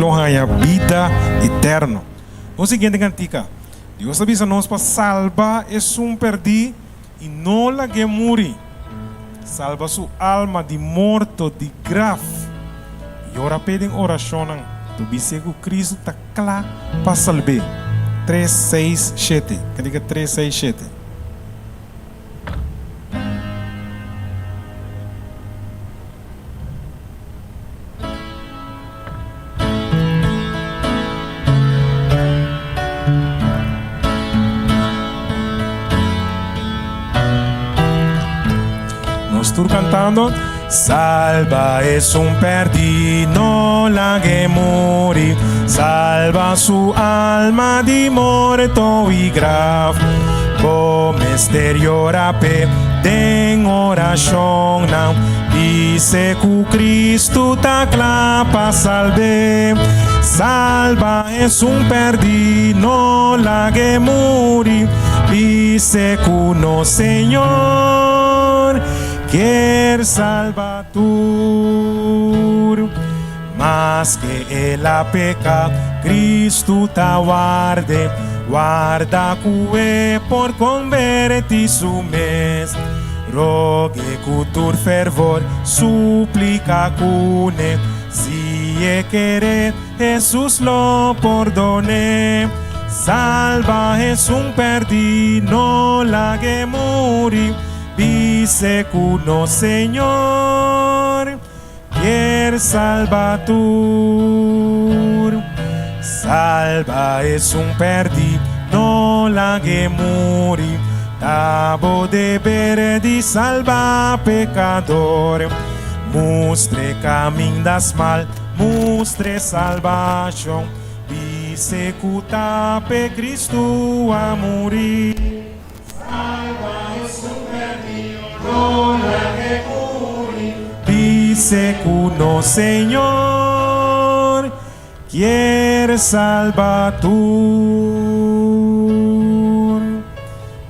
Lo haña bida eterno. Nos siguiente kantika, Dios ta bisa nos pa salba esun pèrdí i no lag'é muri. Salba su alma di morto, di graf. Yora p'e den orashonnan. Tu bis'é ku Kristu ta kla pa salb'é. Tres, seis, shete. Kantika tres, seis, shete. Nos tur cantando. Salba esun perdi, no lag'e muri. Salba su alma di morto i graf. Bo mester yora p'e den orashonnan. Bis'e ku Kristu ta kla pa salb'é. Salba esun pèrdí, no lag'é muri. Bis'e ku nos Señor kier salba tur. Maske el a peka, Kristu ta ward'é. Warda ku e por konbertí su mes. Rog'é ku tur fervor, suplika kuné. Si e kere, Hesus lo pordon'é. Salba esun pèrdí, no lag'é muri. Bis'é ku nos Señor kier salba tur. Salba esun pèrdí, no lag'é muri. Ta bo deber di salba pekador. Mustr'é kaminda smal, mustr'é salbashon. Bis'é ku ta p'e Kristu a muri. Salba esun pèrdí, no lag'é muri. Bis'é ku nos Señor kier salba tur.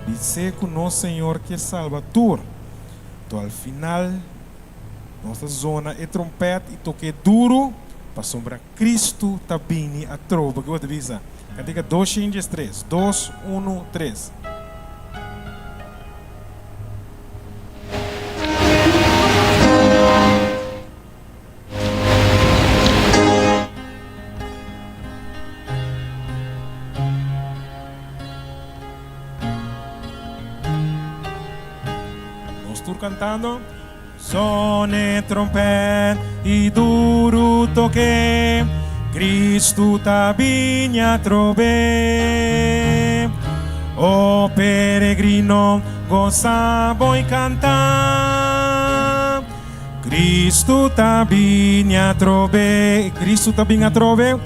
Bis'é ku nos Señor kier salba tur. To al final nos ta zona e trompèt i tok'é duru, pasobra Kristu ta bini atrobe. Ke bo ta bisa? Kantika 213, dos, unu, tres. Nos tur cantando. Sone trompet i duru toke, Cristo ta bini atrobe. O peregrino, goza bo i canta. Cristo ta bini atrobe. Cristo ta bin atrobe.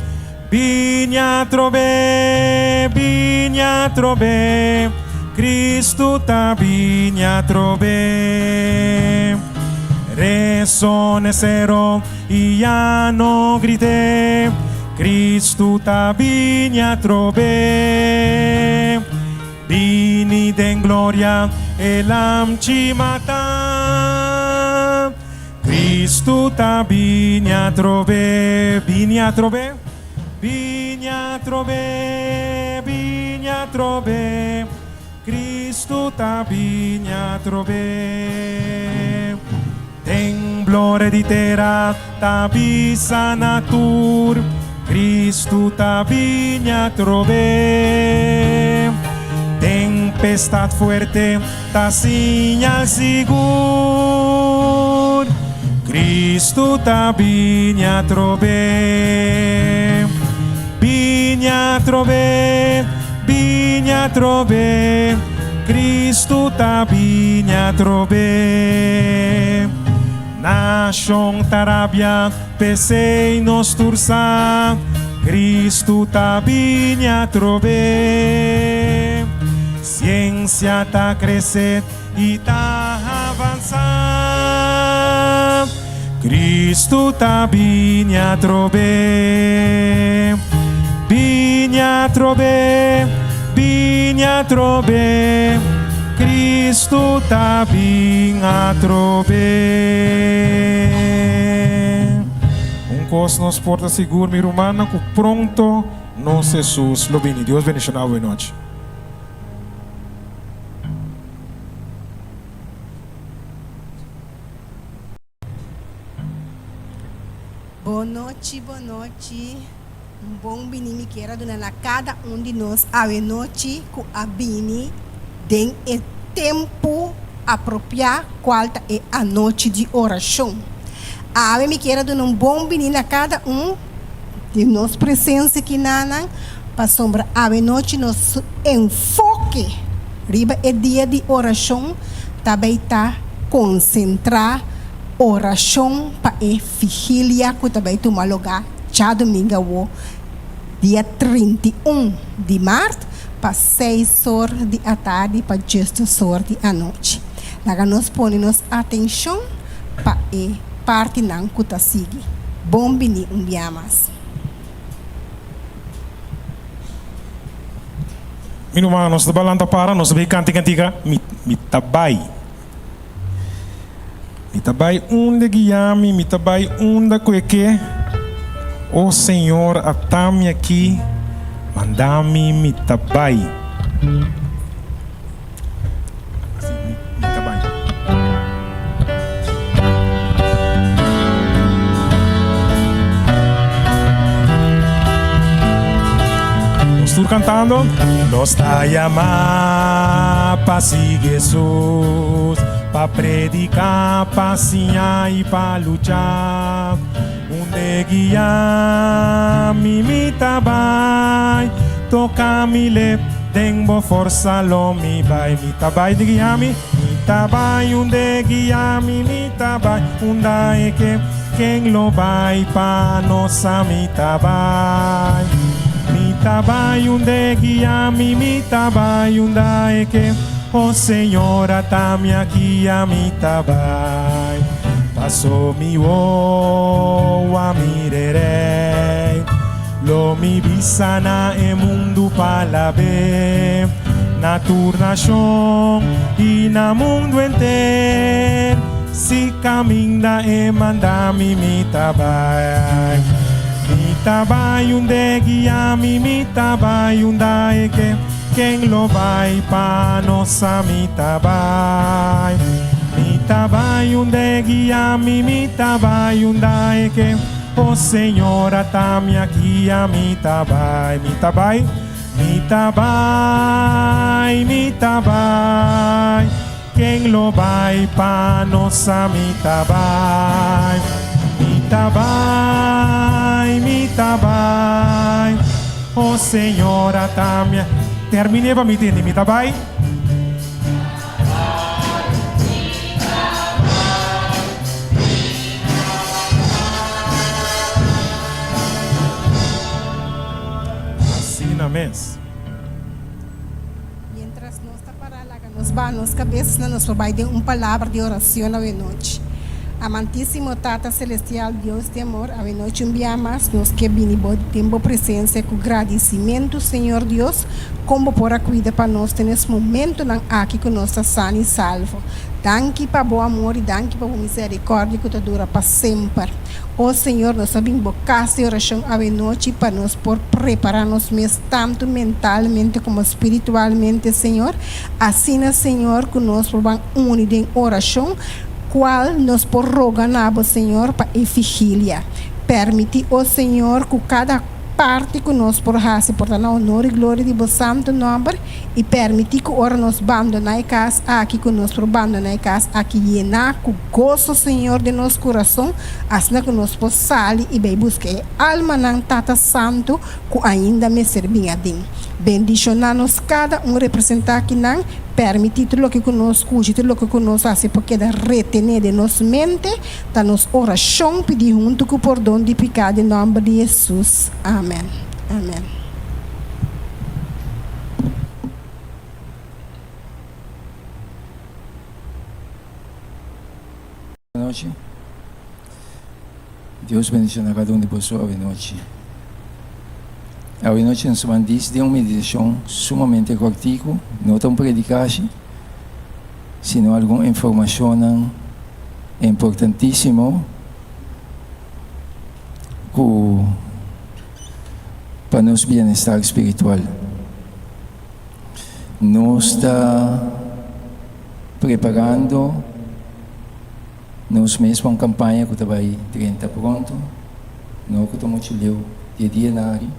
Bini atrobe, bini atrobe, Cristo ta bini atrobe. Resone sero i ya no grite, Cristo ta bini atrobe. Bini den gloria, e Lamchi mata. Cristo ta bini atrobe, bini atrobe, bini atrobe, bini atrobe, Cristo ta bini atrobe. Temblore di tera ta bisa na tur, Cristo ta bini atrobe. Tempestad fuerte Ta siñal sigur, Cristo ta bini atrobe. Bini atrobe, bini atrobe, Cristo ta bini atrobe. Nashon ta rabia, p'esei nos tur sa, Cristo ta bini atrobe. Siensia ta krese i ta avansá. Kristu ta bini atrobe. Bini atrobe, bini atrobe. Kristu ta bin atrobe. Un. kos nos por ta sigur, mi rumannan, ku pronto nos Hesus lo bini. Dios bendishoná bo e nochi. Bon nochi, bon nochi. Un bon bini mi kier a duna na kada un di nos awe nochi ku a bini den e tempu apropiá kual ta e anochi di orashon. Awe mi kier a duna un bon bini na kada un di nos presensia kinanan pasobra awe nochi nos enfoke riba e dia di orashon ta bay ta konsentrá orashon pa e vigilia ku ta bay tuma lugá djadumingu awo dia 31 di mart pa seis or di atardi pa djesdos or di anochi. Laga nos pone nos atenshon pa e partinan ku ta sigui. Bon bini un bia mas. Mi ruman, nos ta balanta para, nos ta bay canta e cantica, Mi, mi ta bay. Mi ta bay unda guia mi, mi ta bay unda cu e ke. O Señor, ata mi aki, manda mi, mi ta bay. Así, mi, mi ta bay. Nos tur cantando. Nos ta yama pa sigui Hesus, pa predica, pa siña y pa lucha. Unde guia mi, mi ta bai, toca mi lep, den bo forsa lo mi bai. Mi ta bai di guia mi, mi ta bai, unde guia mi, mi ta bai, unda e ke, ken lo bai pa nos a mi ta bai. Mi ta bai unde guia mi, mi ta bai, unda e ke, o Señor ata mi aki a mi ta bai. Paso mi wowo a mira e Rey, lo mi bisa na e mundu pa lab'é, na tur nashon i na mundu henter, si kaminda e manda mi, mi ta bai. Mi ta bai unda e guia mi, mi ta bai unda e ke. Ken lo bai pa nos sa mi ta bai. Mi ta bai unda e guia mi, mi ta bai unda e ke. O Señor ata mi aki a mi ta bai. Mi ta bai, mi ta bai, mi ta bai. Ken lo bai pa nos sa mi ta bai. Mi ta bai, mi ta bai. O Señor ata mi. Terminé pa mi tende mi ta bai. Asina mes. Mientras nos ta pará, laga nos baha nos cabes na nos por bai den un palabra di oracion awenochi. Amantísimo Tata Celestial, Dios di amor, awenochi un bia mas nos ke bini bo den bo presencia cu gradicimento, Señor Dios, con bo por a cuida pa nos den es momentonan aki cu nos ta san y salvo. Danki pa bo amor y danki pa bo misericordia cu ta dura pa semper. O Señor, nos a bin bo cas di oracion awenochi pa nos por prepara nos mes tanto mentalmente como spiritualmente, Señor. Asina, Señor, cu nos por ban uni den oracion, cual nos por roga na bo, Señor, pa e vigilia. Permiti, o Señor, cu cada parti cu nos por haci por ta na honor y gloria di bo santo nomber, y permiti cu ora nos bandona e cas aki, cu nos por bandona e cas aki yena cu goso, Señor, den nos curason, asina cu nos por sali y bay busca e almanan, Tata Santo, cu ainda mester bin aden. Bendiciona nos cada un representa akinan, permiti tur loke cu nos scucha y tur loke cu nos haci por keda retene den nos mente, ta nos oracion pidi hunto cu pordon di pica den nomber di Jesus. Amen. Amen. Nochi. Dios bendiciona cada un di boso awe nochi. Awe nochi nos ban dis den un meditacion sumamente cortico, no ta un predicashi, sino algun informacionnan importantisimo. ku pa nos bienestar spiritual. Nos ta preparando nos mes pa un kampaña ku ta bai drenta pronto, no ku ta muchu leu di e dianan aki,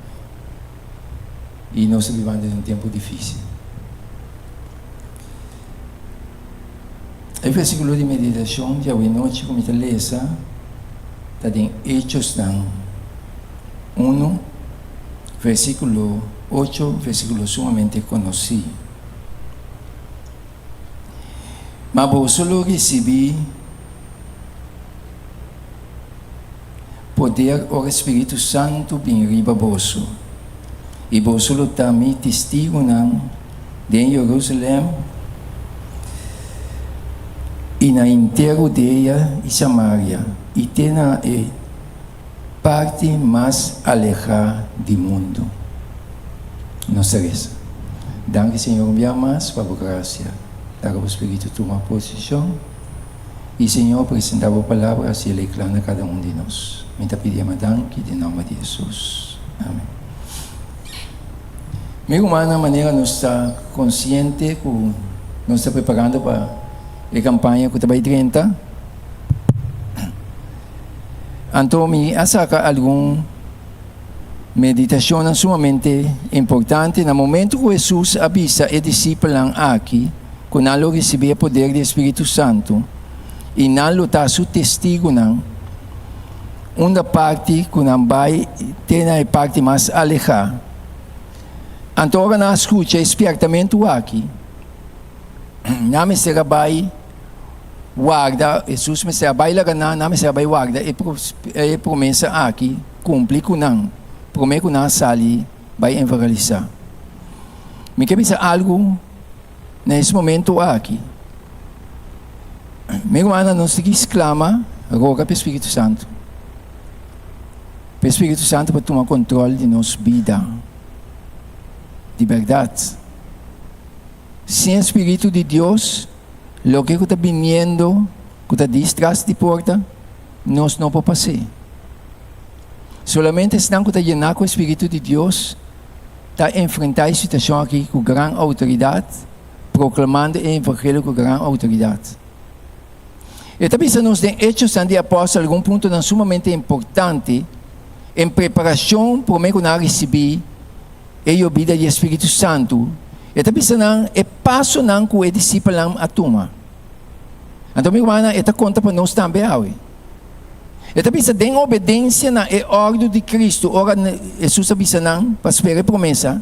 i nos ta bibando den un tempu difísil. E versíkulo di meditashon di awenochi ku mi ta lesa ta den Hechosnan unu, versíkulo ocho, versíkulo sumamente konosí. Ma boso lo risibí poder ora Spiritu Santu bin riba boso, i boso lo ta mi testigunan den Jerusalèm i na henter Hudea i Samaria i te na e parti mas alehá di mundu. Nos ta resa. Danki Señor un bia mas pa bo grasia. Laga bo Spiritu tuma posishon i Señor presenta bo palabra hasi el e kla na kada un di nos. Mi ta pidi ama danki den nomber di Hesus. Amen. Mi rumannan, manera nos ta konsiente ku nos ta preparando pa e kampaña ku ta bai drenta, anto mi a saka algun meditashonnan sumamente importante. Na momentu ku Hesus a bisa e disipelnan aki ku nan lo risibí e poder di e spiritu santu i nan lo ta su testigunan, unda parti ku nan bai te na e parti mas alehá. Anto ora nan a skucha e spièrtamentu aki, nan mester a bai warda, Hesus mester a bai laga nan, nan mester a bai warda e promesa aki kumpli ku nan promé ku nan a sali bai evangelisá. Mi ke bisa algu na es momento aki. Mi rumannan, nos tin ki sklama, roga pa e Spiritu Santu. Pa e Spiritu Santu por tuma kontrol di nos bida. Di bèrdat. Sin e Spiritu di Dios, loke ku ta biniendo, ku ta dis tras di porta, nos no por pas'é. Solamente esnan ku ta yená ku e Spiritu di Dios ta enfrentá e situashon aki ku gran outoridat, proklamando e evangelio ku gran outoridat. E ta bisa nos den Hechosnan di Apòstel algun puntonan sumamente importante en preparashon promé ku nan a risibí e yobida di e spiritu santu. E ta bisa nan e pasonan ku e disipelnan a tuma. Anto mi rumannan, e ta konta pa nos tambe awe. E ta bisa den obedensia na e òrdu di Kristu, ora Hesus a bisa nan pa spera e promesa,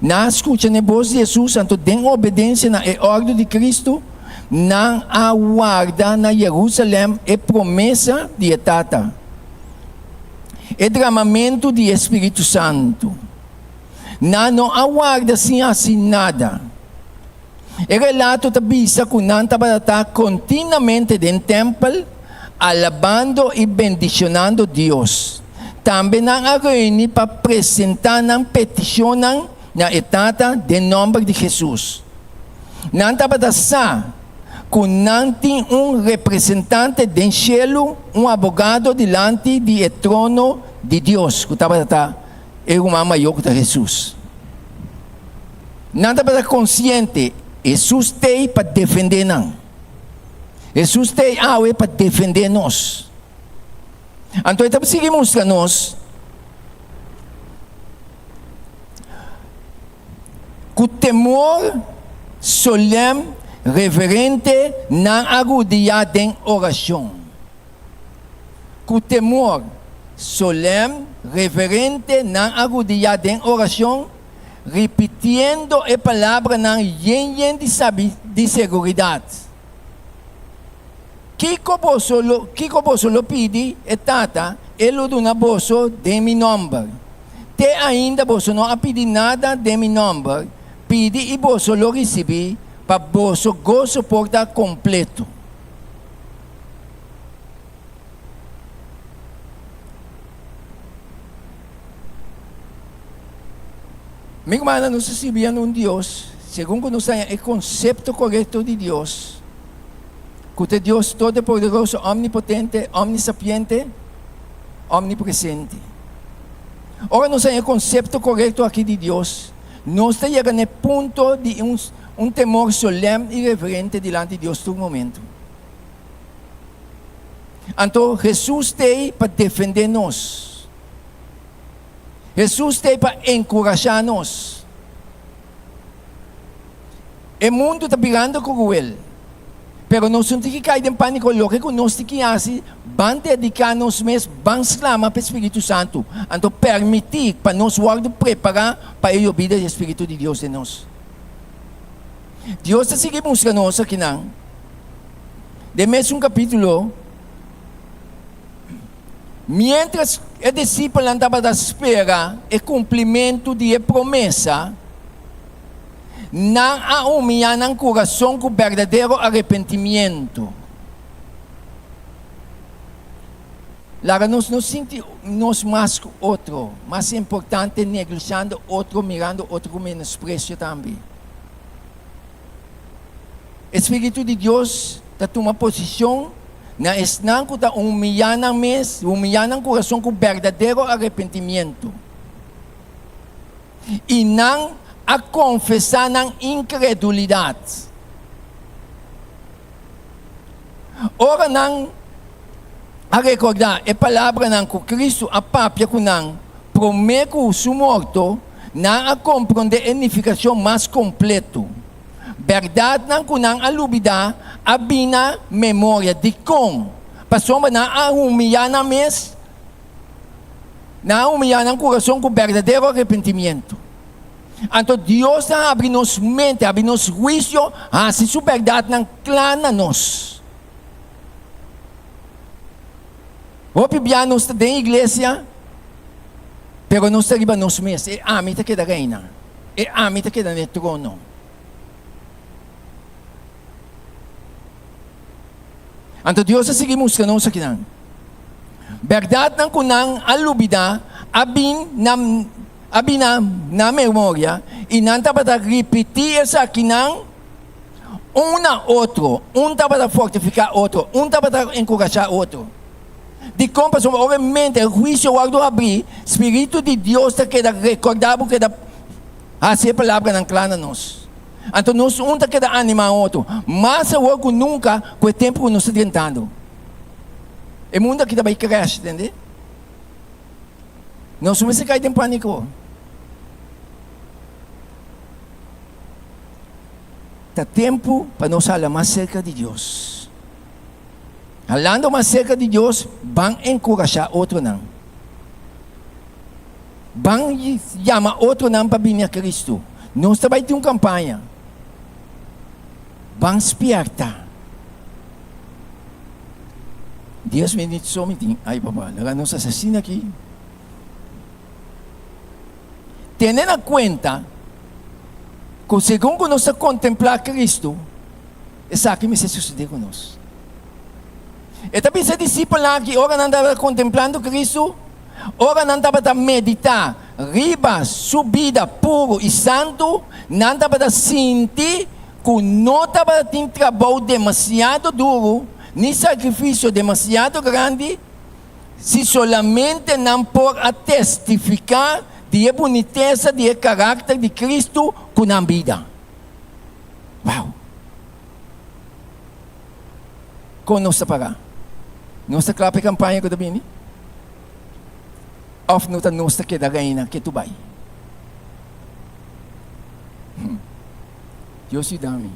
nan a skucha na e bos di Hesus, anto den obedensia na e òrdu di Kristu, nan a warda na Jerusalèm e promesa di e Tata, e dramamentu di e Spiritu Santu. Nan no a warda sin hasi nada. E relato ta bisa ku nan tabata ta kontinuamente den tèmpel, alabando i bendishonando Dios. Tambe nan a reuní pa presentá nan petishonnan na e Tata den nòmber di Hesus. Nan tabata sa ku nan tin un representante den shelu, un abogado dilanti di e trono di Dios, ku tabata ta e ruman mayó ku ta Hesus. Nan tabata konsiente, Hesus t'ei pa defendé nan. Hesus t'ei awe pa defendé nos. Anto e ta sigui mustra nos ku temor solèm reverente nan a rudiá den orashon. Ku temor solèm reverente nan a rudiá den orashon. Ripitiendo e palabranan yen yen di sabi di seguridat. Kiko boso lo kiko boso lo pidi e Tata, e lo duna boso den mi nòmber. Te ainda boso no a pidi nada den mi nòmber, pidi i boso lo risibí, pa boso goso por ta kompleto. Mi rumannan, nos ta sirbiendo un Dios, segun ku nos haña e konsepto korekto di Dios, ku ta e Dios Todopoderoso, Omnipotente, Omnisapiente. omnipresente. Ora nos haña e konsepto korekto aki di Dios, nos ta yega na e punto di un un temor solèm i reverente dilanti Dios tur momentu. Anto Hesus t'ei pa defendé nos. Hesus t'ei pa enkurashá nos. E mundu ta birando kruel, pero nos no tin ki kai den pániko. Loke ku nos tin ki hasi, ban dediká nos mes, ban sklama pa e Spiritu Santu, anto permití pa nos wòrdu prepará pa e yobida di e Spiritu di Dios den nos. Dios ta sigui mustra nos akinan den mesun kapítulo. Miéntras e disipelnan tabata spera e kumplimentu di e promesa, nan a humiyá nan kurason ku berdadero arepentimientu. Laga nos no sinti nos mas ku otro, mas importante, neglishando otro, mirando otro ku menospresio tambe. E Spiritu di Dios ta tuma posishon na esnan ku ta humiyá nan mes, humiyá nan kurason ku berdadero arepentimientu, i nan a konfesá nan inkredulidat. Ora nan a rekordá e palabranan ku Kristu a papia ku nan promé ku su morto, nan a komprondé e nifikashon mas kompletu. Bèrdatnan ku nan a lubidá a bin na memoria. Dikon? Pasobra nan a humiyá nan mes, nan a humiyá nan kurason ku berdadero arepentimientu. Anto Dios ta habri nos mente, habri nos huisio, hasi su bèrdatnan kla na nos. Hopi bia nos ta den iglesia, pero nos ta riba nos mes. E ami ta keda reina. E ami ta keda na e trono. Anto Dios a sigui mustra nos akinan. Bèrdatnan ku nan a lubidá a bin na a bin na nan memoria i nan tabata ripití esakinan un na otro. Un tabata fortifiká otro, un tabata enkurashá otro. Dikon? Pasobra ora e mente, e huisio wòrdu habrí, Spiritu di Dios ta keda rekordá bo, keda hasi e palabranan kla na nos. Anto nos un ta keda animá otro, mas awor ku nunka ku e tempu ku nos ta drentando. E mundu aki ta bai crash, tende? Nos no mester kai den pániko. Ta tempu pa nos hala mas serka di Dios. Halando mas serka di Dios, ban enkurashá otronan. Ban yama otronan pa bini a Kristu. Nos ta bai tin un kampaña. Ban spièrta. Dies minüt so mi tin. Ai papa, laga nos hasi asina aki. Tene na kuenta ku segun ku nos ta kontemplá Kristu, Esaki mester sucede cu nos. E ta bisa e discipelnan aki ora nan tabata contemplando Cristo, ora nan tabata medita riba Su bida puro y santo, nan tabata sinti cu no tabata tin trabou demasiado duro ni sacrificio demasiado grandi si solamente nan por a testifica di e bunitesa di e caracter di Cristo cu nan bida. Wow! Kon nos ta pará? Nos ta kla pa e kampaña ku ta bini? Òf no ta nos ta keda reina ketu bai? Dios yuda mi.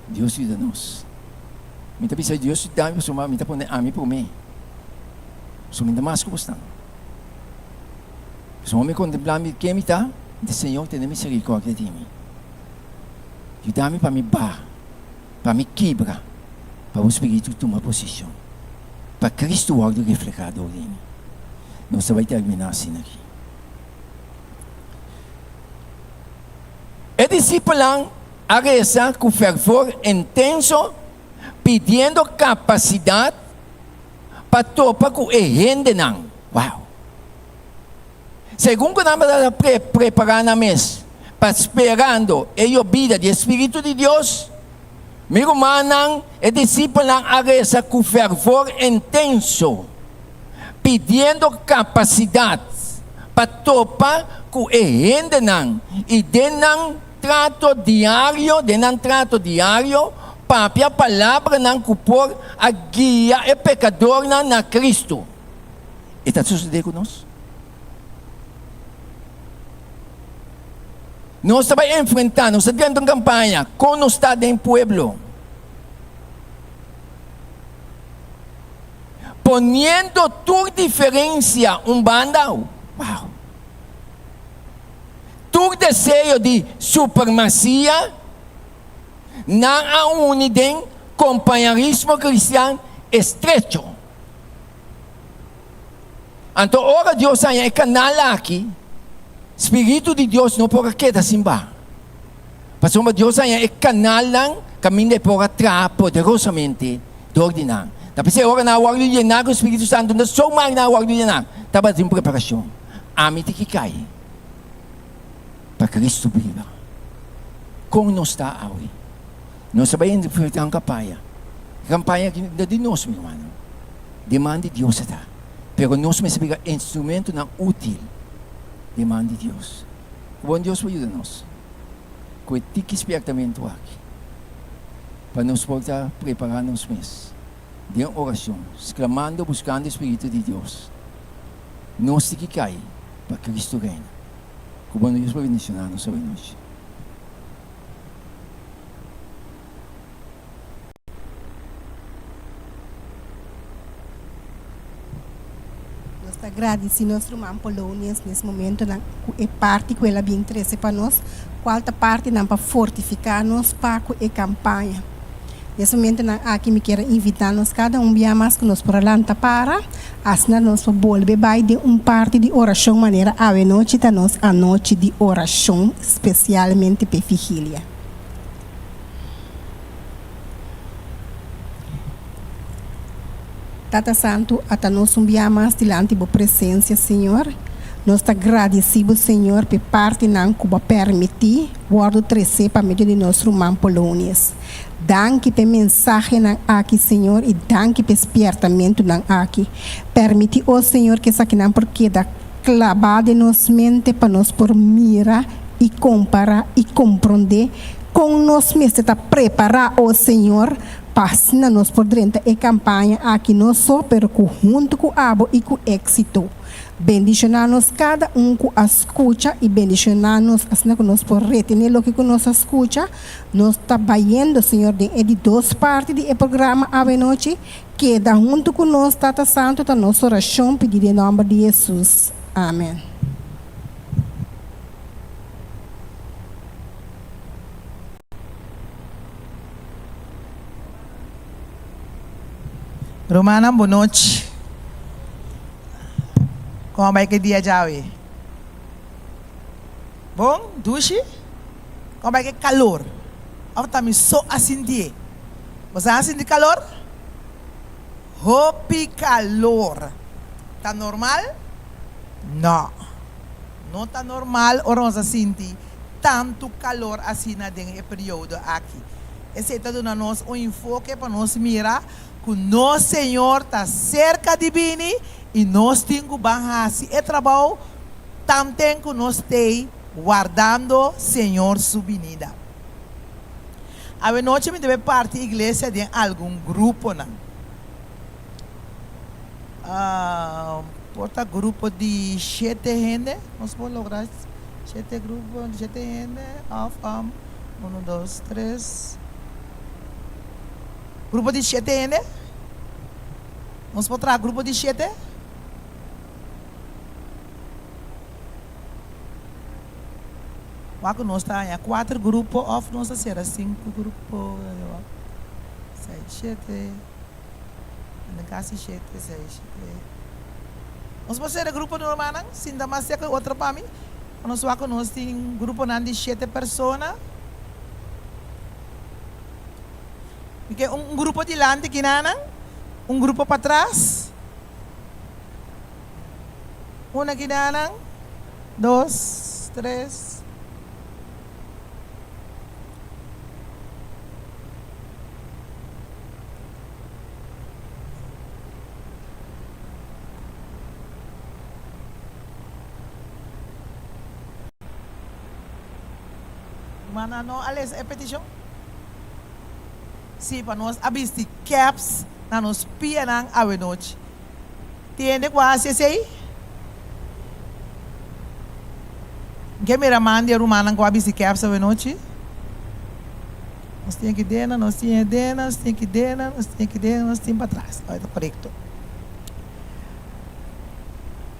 Dios yuda nos. Mi ta bisa Dios yuda mi pasobra mi ta pone ami promé. Pasobra mi ta mas ku bosnan. Pasobra mi kontemplá mi ken mi ta, mi ta Señor tene miserikòrdia di mi. Yuda mi pa mi baha, pa mi kibra, pa bo Spiritu tuma posishon, pa Kristu wòrdu reflehá dor di mi. Nos ta bai terminá asina aki. E disipelnan a resa ku fervor intenso, pidiendo kapasidat pa topa ku e hendenan. Wow! Segun ku nan tabata prepará nan mes pa sperando e yobida di e spiritu di Dios, mi rumannan, e disipelnan a resa ku fervor intenso, pidiendo kapasidat pa topa ku e hendenan i den nan trato diario, den nan trato diario, papia palabranan ku por a guia e pekadornan na Kristu. E ta sosodé ku nos? Nos ta bai enfrentá, nos ta drenta un kampaña, kon nos ta den pueblo? Poniendo tur diferensia un banda, wow! Tur deseo di supremasia, nan a uni den kompañerismo kristian estrecho. Anto ora Dios haña e kanal aki, Spiritu di Dios no por a keda sin baha. Pasobra Dios haña e kanalnan kaminda e por a traha poderosamente dor di nan. Ta p'esei ora nan a wòrdu yená ku Spiritu Santu, no somar nan a wòrdu yená, tabatin preparashon. Ami tin ki kai pa Kristu biba. Kon nos ta awe? Nos ta bai enfrentá un kampaña. E kampaña aki no ta di nos, mi rumannan. Den man di Dios e ta. Pero nos mester bira instrumentonan útil den man di Dios. Ku bon Dios por yuda nos ku e tiki spièrtamentu aki pa nos por ta prepará nos mes den orashon, sklamando, buskando e Spiritu di Dios. Nos tin ki kai pa Kristu reina. Ku bon Dios por bendishoná nos awe nochi. Nos ta gradisí nos ruman Polonius nes momentonan ku e parti ku el a bin trese pa nos, kual ta partinan pa fortifiká nos pa ku e kampaña. Nes momentonan aki mi kier a invitá nos kada un bia mas ku nos por a lanta para, asina nos por bolbe bai den un parti di orashon manera awenochi ta nos anochi di orashon spesialmente p'e figilia. Tata Santu, ata nos un bia mas dilanti Bo presencia, Señor. Nos ta gradici Bo, Señor, p'e partinan cu Bo a permiti wordo trece pa medio di nos ruman Polonius. Danki p'e mensahenan aki, Señor, y danki p'e spiertamentunan aki. Permiti, o Señor, cu esakinan por keda claba den nos mente pa nos por mira y compara y compronde con nos mester ta prepara, o Señor, pa asina nos por drenta e campaña aki no so pero cu hunto cu abo y cu exito. Bendiciona nos cada un cu a scucha y bendiciona nos asina cu nos por retene loke cu nos a scucha. Nos ta bayendo, Señor, den e di dos parti di e programa awe nochi. Keda huntu ku nos, Tata Santu, ta nos orashon pidi den nòmber di Hesus. Amen. Rumannan bon nochi. Kon a bai ku e dia djawe? Bon? Dushi? Kon a bai ku e kalor? Òf ta mi so a sintié? Bo sa a sinti kalor? Hopi kalor. Ta normal? No. No ta normal ora nos a sinti tantu kalor asina den e periodo aki. Esei ta duna nos un enfoke pa nos mira ku nos Señor ta serka di bini i nos tin ku ban hasi e trabou tanten ku nos tei wardando Señor su binida. Awenochi mi debe parti iglesia den algun gruponan. Por ta grupo di shete hende, nos por logra shete grupo di shete hende of uno, dos, tres, grupo di shete hende? Nos por traha grupo di shete? Wak ku nos ta haña kuater grupo òf nos ta sera sinku grupo, seis, shete, anda kasi shete, seis, shete. Nos por sera grupo normal nan, sinta mas serka otro pa mi, pa nos wak ku nos tin gruponan di shete persona. Mi ke un grupo dilanti kinanan, un grupo patras. Una kidanan, dos, tres. Rumannan no a lesa e petishon? Sí, pa nos a bisti kèps na nos pianan awenochi. Tin hende ku a hasi esei? N ke mira man di e rumannan ku a bisti kèps awenochi. Nos tin aki dena, nos tin e dena, nos tin aki dena, nos tin aki dena, nos tin patras. Oi, ta korekto.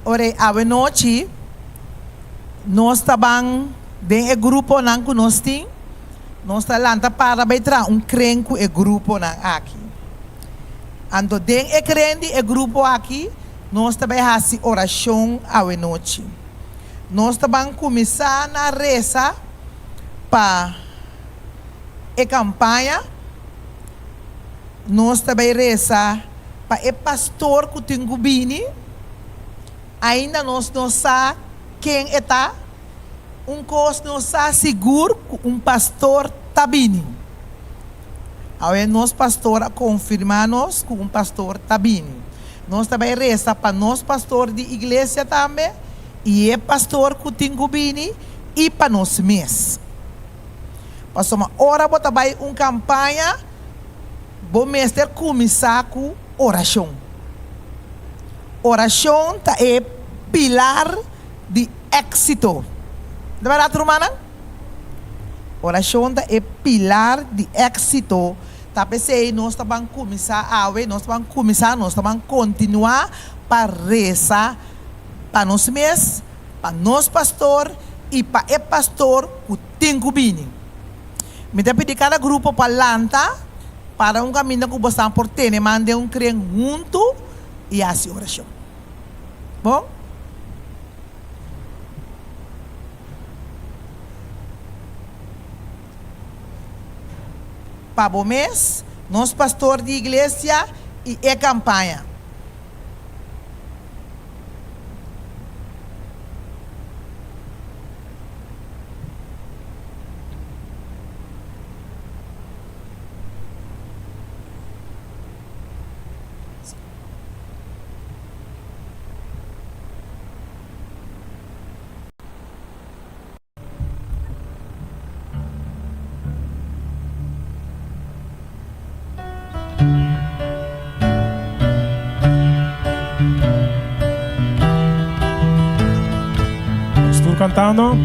Ora ei awenochi nos ta ban den e gruponan ku nos tin, nos ta lanta para bai traha un kren ku e gruponan aki. Anto den e kren di e grupo aki nos ta bai hasi orashon awenochi. Nos ta ban kuminsá na resa pa e kampaña, nos ta bai resa pa e pastor ku tin ku bini, ainda nos no sa ken e ta, un kos nos sa sigur ku un pastor ta bini. Awe nos pastor a konfirmá nos ku un pastor ta bini. Nos ta bai resa pa nos pastor di iglesia tambe i e pastor ku tin ku bini i pa nos mes. Pasobra ora bo ta bai un kampaña bo mester kuminsá ku orashon. Orashon ta e pilar di éksito. Ta bèrdat rumannan? Orashon ta e pilar di éksito. Ta p'esei nos ta ban kuminsá awe, nos ta ban kuminsá, nos ta ban kontinuá pa resa pa nos mes, pa nos pastor i pa e pastor ku tin ku bini. Mi ta pidi kada grupo pa lanta para un kaminda ku bosan por tene man den un kren huntu i hasi orashon. Bon? Pa bo mes, nos pastor di iglesia i e kampaña. Nos tur cantando.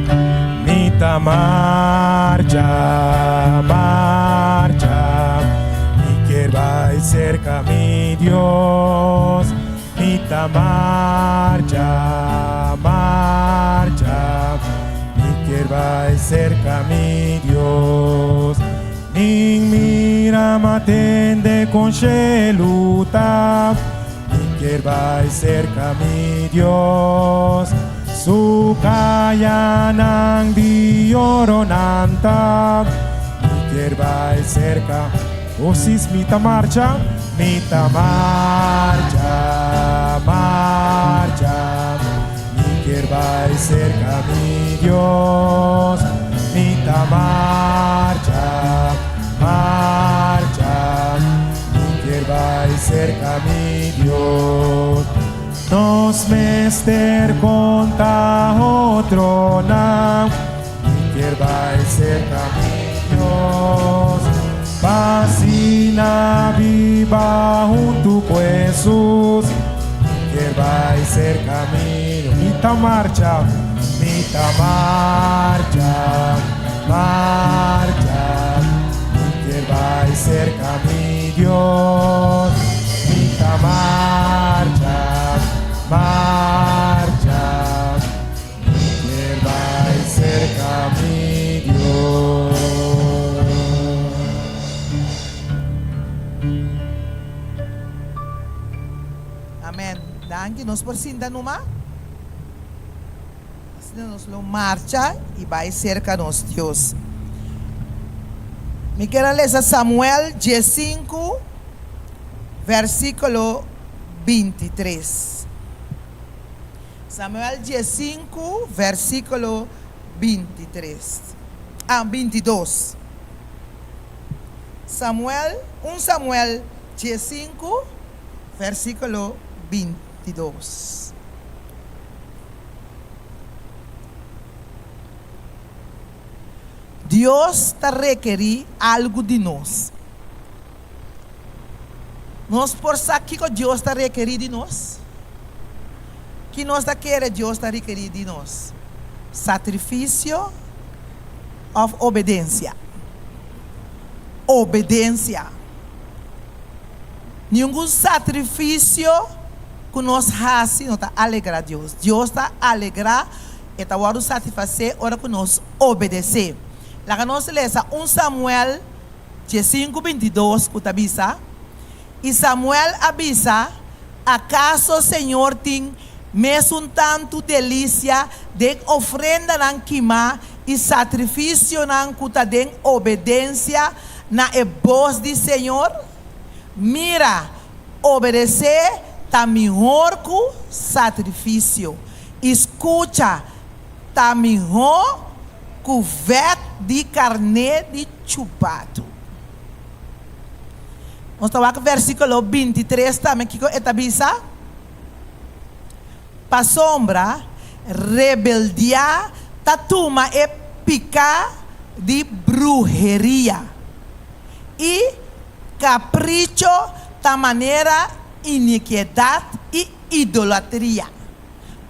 Mi ta marcha, marcha, mi kier bai cerca mi Dios. Mi ta marcha, marcha, mi kier bai serka mi Dios. Nin mira ma tende kon shelu ta, mi kier bai serka mi Dios. Su kayanan di oro nan ta, mi kier bai serka. Osis mi ta marcha, mi ta marcha, marcha, mi kier bai serka mi Dios. Mi ta marcha, marcha, mi kier bai serka mi Dios. Nos mester konta otronan. Mi kier bai serka mi Dios, pa asina biba huntu ku Hesus. Mi kier bai serka mi Dios. Mi ta marcha, mi ta marcha, marcha. Mi kier bai serka mi Dios. Mi ta marcha, marcha. Mi kier bai serka mi Dios. Amen. Danki. Nos por sinta numa. Asina nos lo marcha i bai serka nos Dios. Mi kier a lesa Samuel diesinku, versíkulo bintitres. Samuel diesinku, versíkulo bintitres, ah, bintidos. Samuel, un Samuel diesinku, versíkulo bintidos. Dios ta rekerí algu di nos. Nos por sa kiko Dios ta rekerí di nos? Ki nos ta kere Dios ta rekerí di nos? Sakrifisio òf obedensia? Obedensia. Ningun sakrifisio ku nos hasi no ta alegrá Dios. Dios ta alegrá, e ta wòrdu satisfasé ora ku nos obedesé. Laga nos lesa un Samuel diesinku bintidos ku ta bisa, I Samuel a bisa, Akaso señor tin mesun tantu delisia den ofrendanan kimá i satrifisionan ku ta den obedensia na e bos di señor? Mira, obedesé ta mihor ku satrifisio, i skucha ta mihó ku vèt di karné di chubatu. Nos ta wak versíkulo bintitres tambe kiko e ta bisa, Pasobra rebeldiá ta tuma e piká di bruheria, i kapricho ta manera inikiedat i idolatria.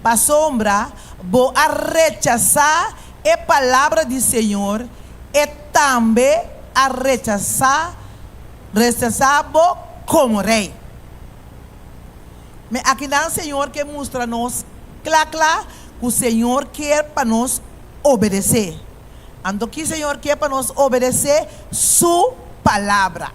Pasobra bo a rechasá e palabra di Señor, e tambe a rechasá rechasá bo komo rei. Me akinan Señor ke mustra nos kla kla ku Señor kier pa nos obedesé. Anto ki Señor kier pa nos obedesé? Su palabra.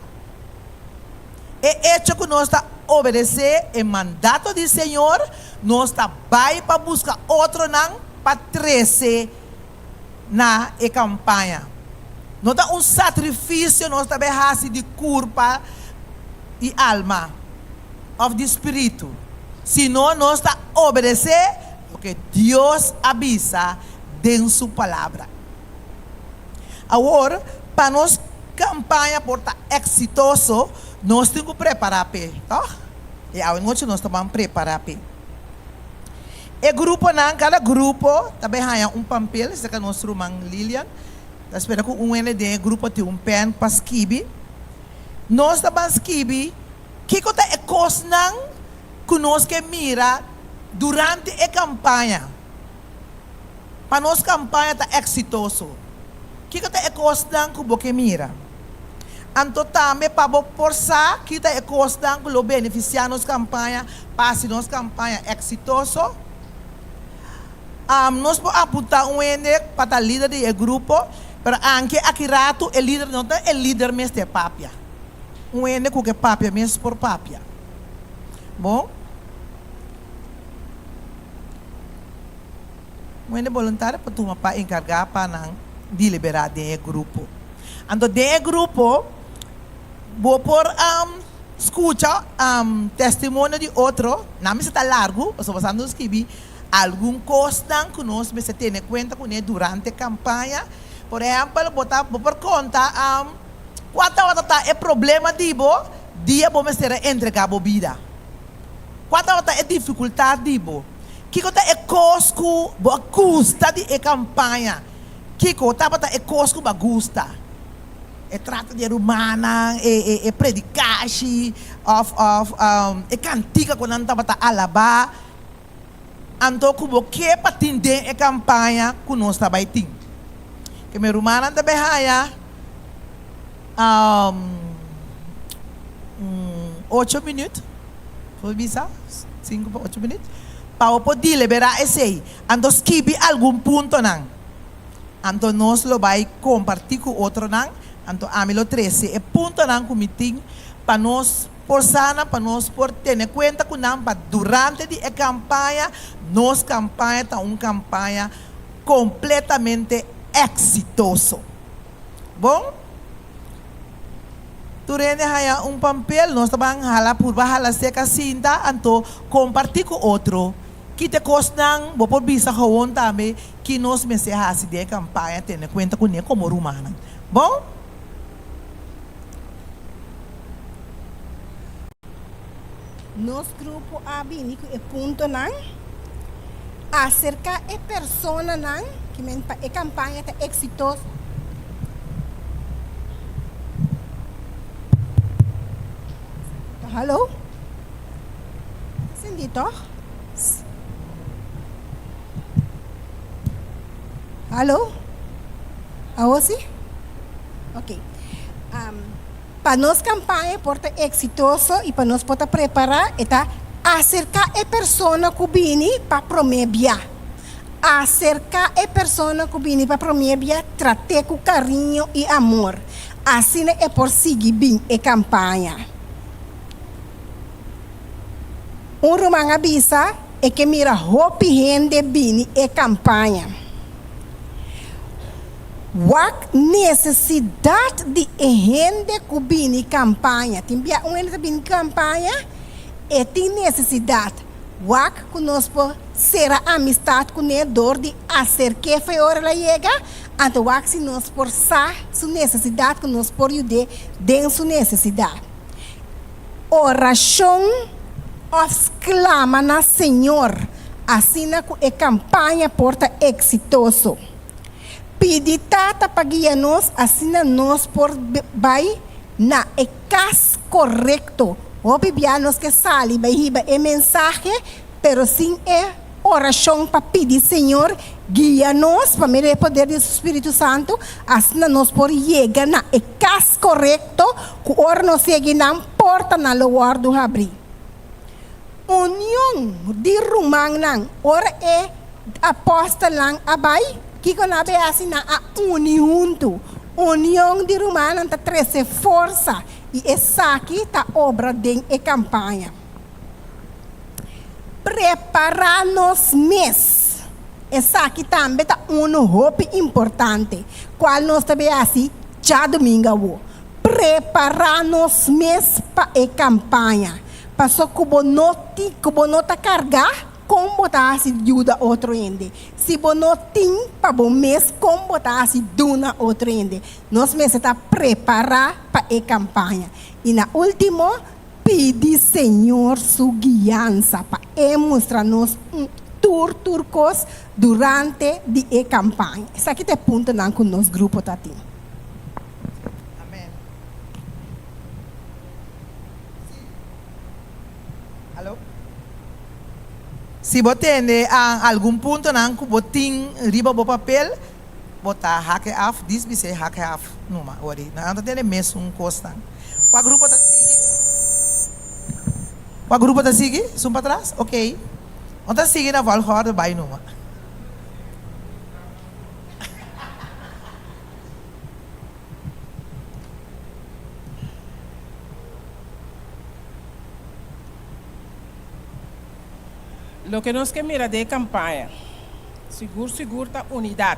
E echo ku nos ta obedesé e mandato di Señor, nos ta bai pa buska otronan pa trese na e kampaña. No ta un sakrifisio nos ta bai hasi di kurpa i alma òf di spiritu, sino nos ta obedesé loke Dios a bisa den su Palabra. Awor, pa nos kampaña por ta eksitoso, nos tin ku prepará p'e, tòg? I awe nochi nos ta ban prepará p'e. E gruponan, kada grupo ta bai haña un pampel, esaki nos ruman Lilian ta spera ku un hende den e grupo tin un pèn pa skibi. Nos ta ban skibi kiko ta e kosnan ku nos ke mira durante e kampaña. Pa nos kampaña ta eksitoso, kiko ta e kosnan ku bo ke mira? Anto tambe pa bo por sa ki ta e kosnan ku lo benefisiá nos kampaña pa hasi nos kampaña eksitoso, nos por apuntá un hende pa ta lider di e grupo, pero anke aki ratu e lider no ta e lider mester papia. Un hende ku ke papia mes por papia. Bon. Un hende boluntario por tuma pa enkargá pa nan deliberá den e grupo. Anto den e grupo bo por skucha testimonio di otro, nan mester ta largu, pasobra bo sa nos skibi algun kosnan ku nos mester tene kuenta kuné durante kampaña. Por ehèmpel, bo ta bo por konta kua tabata ta e problema di bo dia bo mester a entregá bo bida. Kua tabata e difikultat di bo? Kiko ta e kos ku bo a gusta di e kampaña? Kiko tabata e kos ku bo a gusta? E trato di e rumannan, e e predikashi òf òf e kantika ku nan tabata alabá? Anto ku bo ke pa tin den e kampaña ku nos ta bai tin? Ke mi rumannan ta bai haña ocho minüt. Por bisa sinku pa ocho minüt pa bo por deliberá esei. Anto skibi algun puntonan. Anto nos lo bai kompartí ku otronan. Anto ami lo trese e puntonan ku mi tin pa nos por sana, pa nos por tene kuenta ku nan pa durante di e kampaña, nos kampaña ta un kampaña kompletamente eksitoso. Bon? Tur hende haña un pampel, nos ta ban hala purba hala seka sinta, anto kompartí ku otro. Kita e kosnan bo por bisa gewoon tambe ki nos mester hasi den e kampaña tene kuenta kuné komo rumannan. Bon? Nos grupo a bini ku e puntonan aserká e personanan ki men pa e kampaña ta eksitoso. Hallo? Ta sindi toch? Hallo? Awo si? Ok. Pa nos kampaña por ta eksitoso i pa nos por ta prepará e ta aserká e persona ku bini pa promé bia. Aserká e persona ku bini pa promé bia, trat'é ku kariño i amor. Asina e por sigui bin e kampaña. Un ruman a bisa e ke mira hopi hende bini e kampaña. Wak nesesidat di e hende ku bini kampaña. Tin bia un hende ta bini kampaña, e tin nesesidat. Wak ku nos por sera amistat kuné dor di aserk'é fo'i ora el a yega, anto wak si nos por sa su nesesidat ku nos por yud'é den su nesesidat. Orashon òf sklama na Señor asina ku e kampaña por ta eksitoso. Pidi Tata pa guia nos asina nos por bai na e kas korekto. Hopi bia nos ke sali bai hiba e mensahe, pero sin e orashon pa pidi Señor guia nos pa medio e poder di su Spiritu Santu, asina nos por yega na e kas korekto ku ora nos yega nan portanan lo wòrdu habrí. Union di rumannan. Ora e apòstelnan a bai, kiko nan a bai hasi? Nan a uni huntu. Union di rumannan ta trese forsa i esaki ta obra den e kampaña. Prepará nos mes. Esaki tambe ta unu hopi importante, kual nos ta bai hasi djadumingu awo. Prepará nos mes pa e kampaña. Paso ku bo no tin, ku bo no ta kargá, kon bo ta hasi yuda otro hende? Si bo no tin pa bo mes, kon bo ta hasi duna otro hende? Nos mester ta prepará pa e kampaña. I na último, pidi Señor su guiansa pa E mustra nos un tur tur kos durante di e kampaña. Esaki ta e puntonan ku nos grupo ta tin. Amen. Alo. Si bo tende a algun puntonan ku bo tin riba bo papel, bo ta hak e af, dis bis'é hak e af numa. Ori nan ta tende mesun kosnan. Kua grupo ta sigui? Kua grupo ta sigui? Esun patras? Okey. No ta sigui na volgorde bai numa. Loke nos ke mira den e kampaña, sigur sigur ta unidat.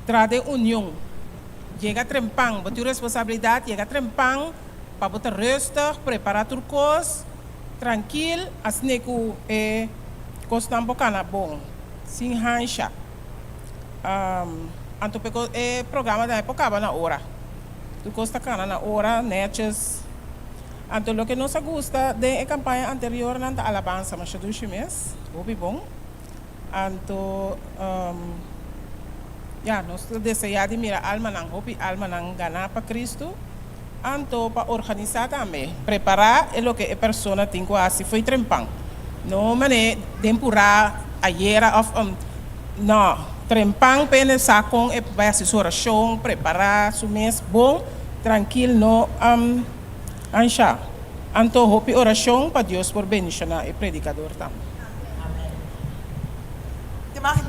Traha den union. Yega trempan, bo tin responsabilidat, yega trempan pa bo ta rustig, prepara tur kos, trankil, asina ku e kosnan por kana bon, sin hansha. Anto p'e e programa tambe por kaba na ora. Tur kos ta kana na ora, nètjes. Anto loke nos a gusta den e kampaña anteriornan ta alabansa masha dushi mes, hopi bon. Anto ya, nos ta deseá di mira almanan, hopi almanan ganá pa Kristu. Anto pa organisá tambe, prepará e loke e persona tin ku hasi fo'i trempan. No manera den purá ayera òf no, trempan p'e sa kon e bai hasi su orashon, prepará su mes bon, trankil, no anshá. Anto hopi orashon pa Dios por bendishoná e predikador tambe.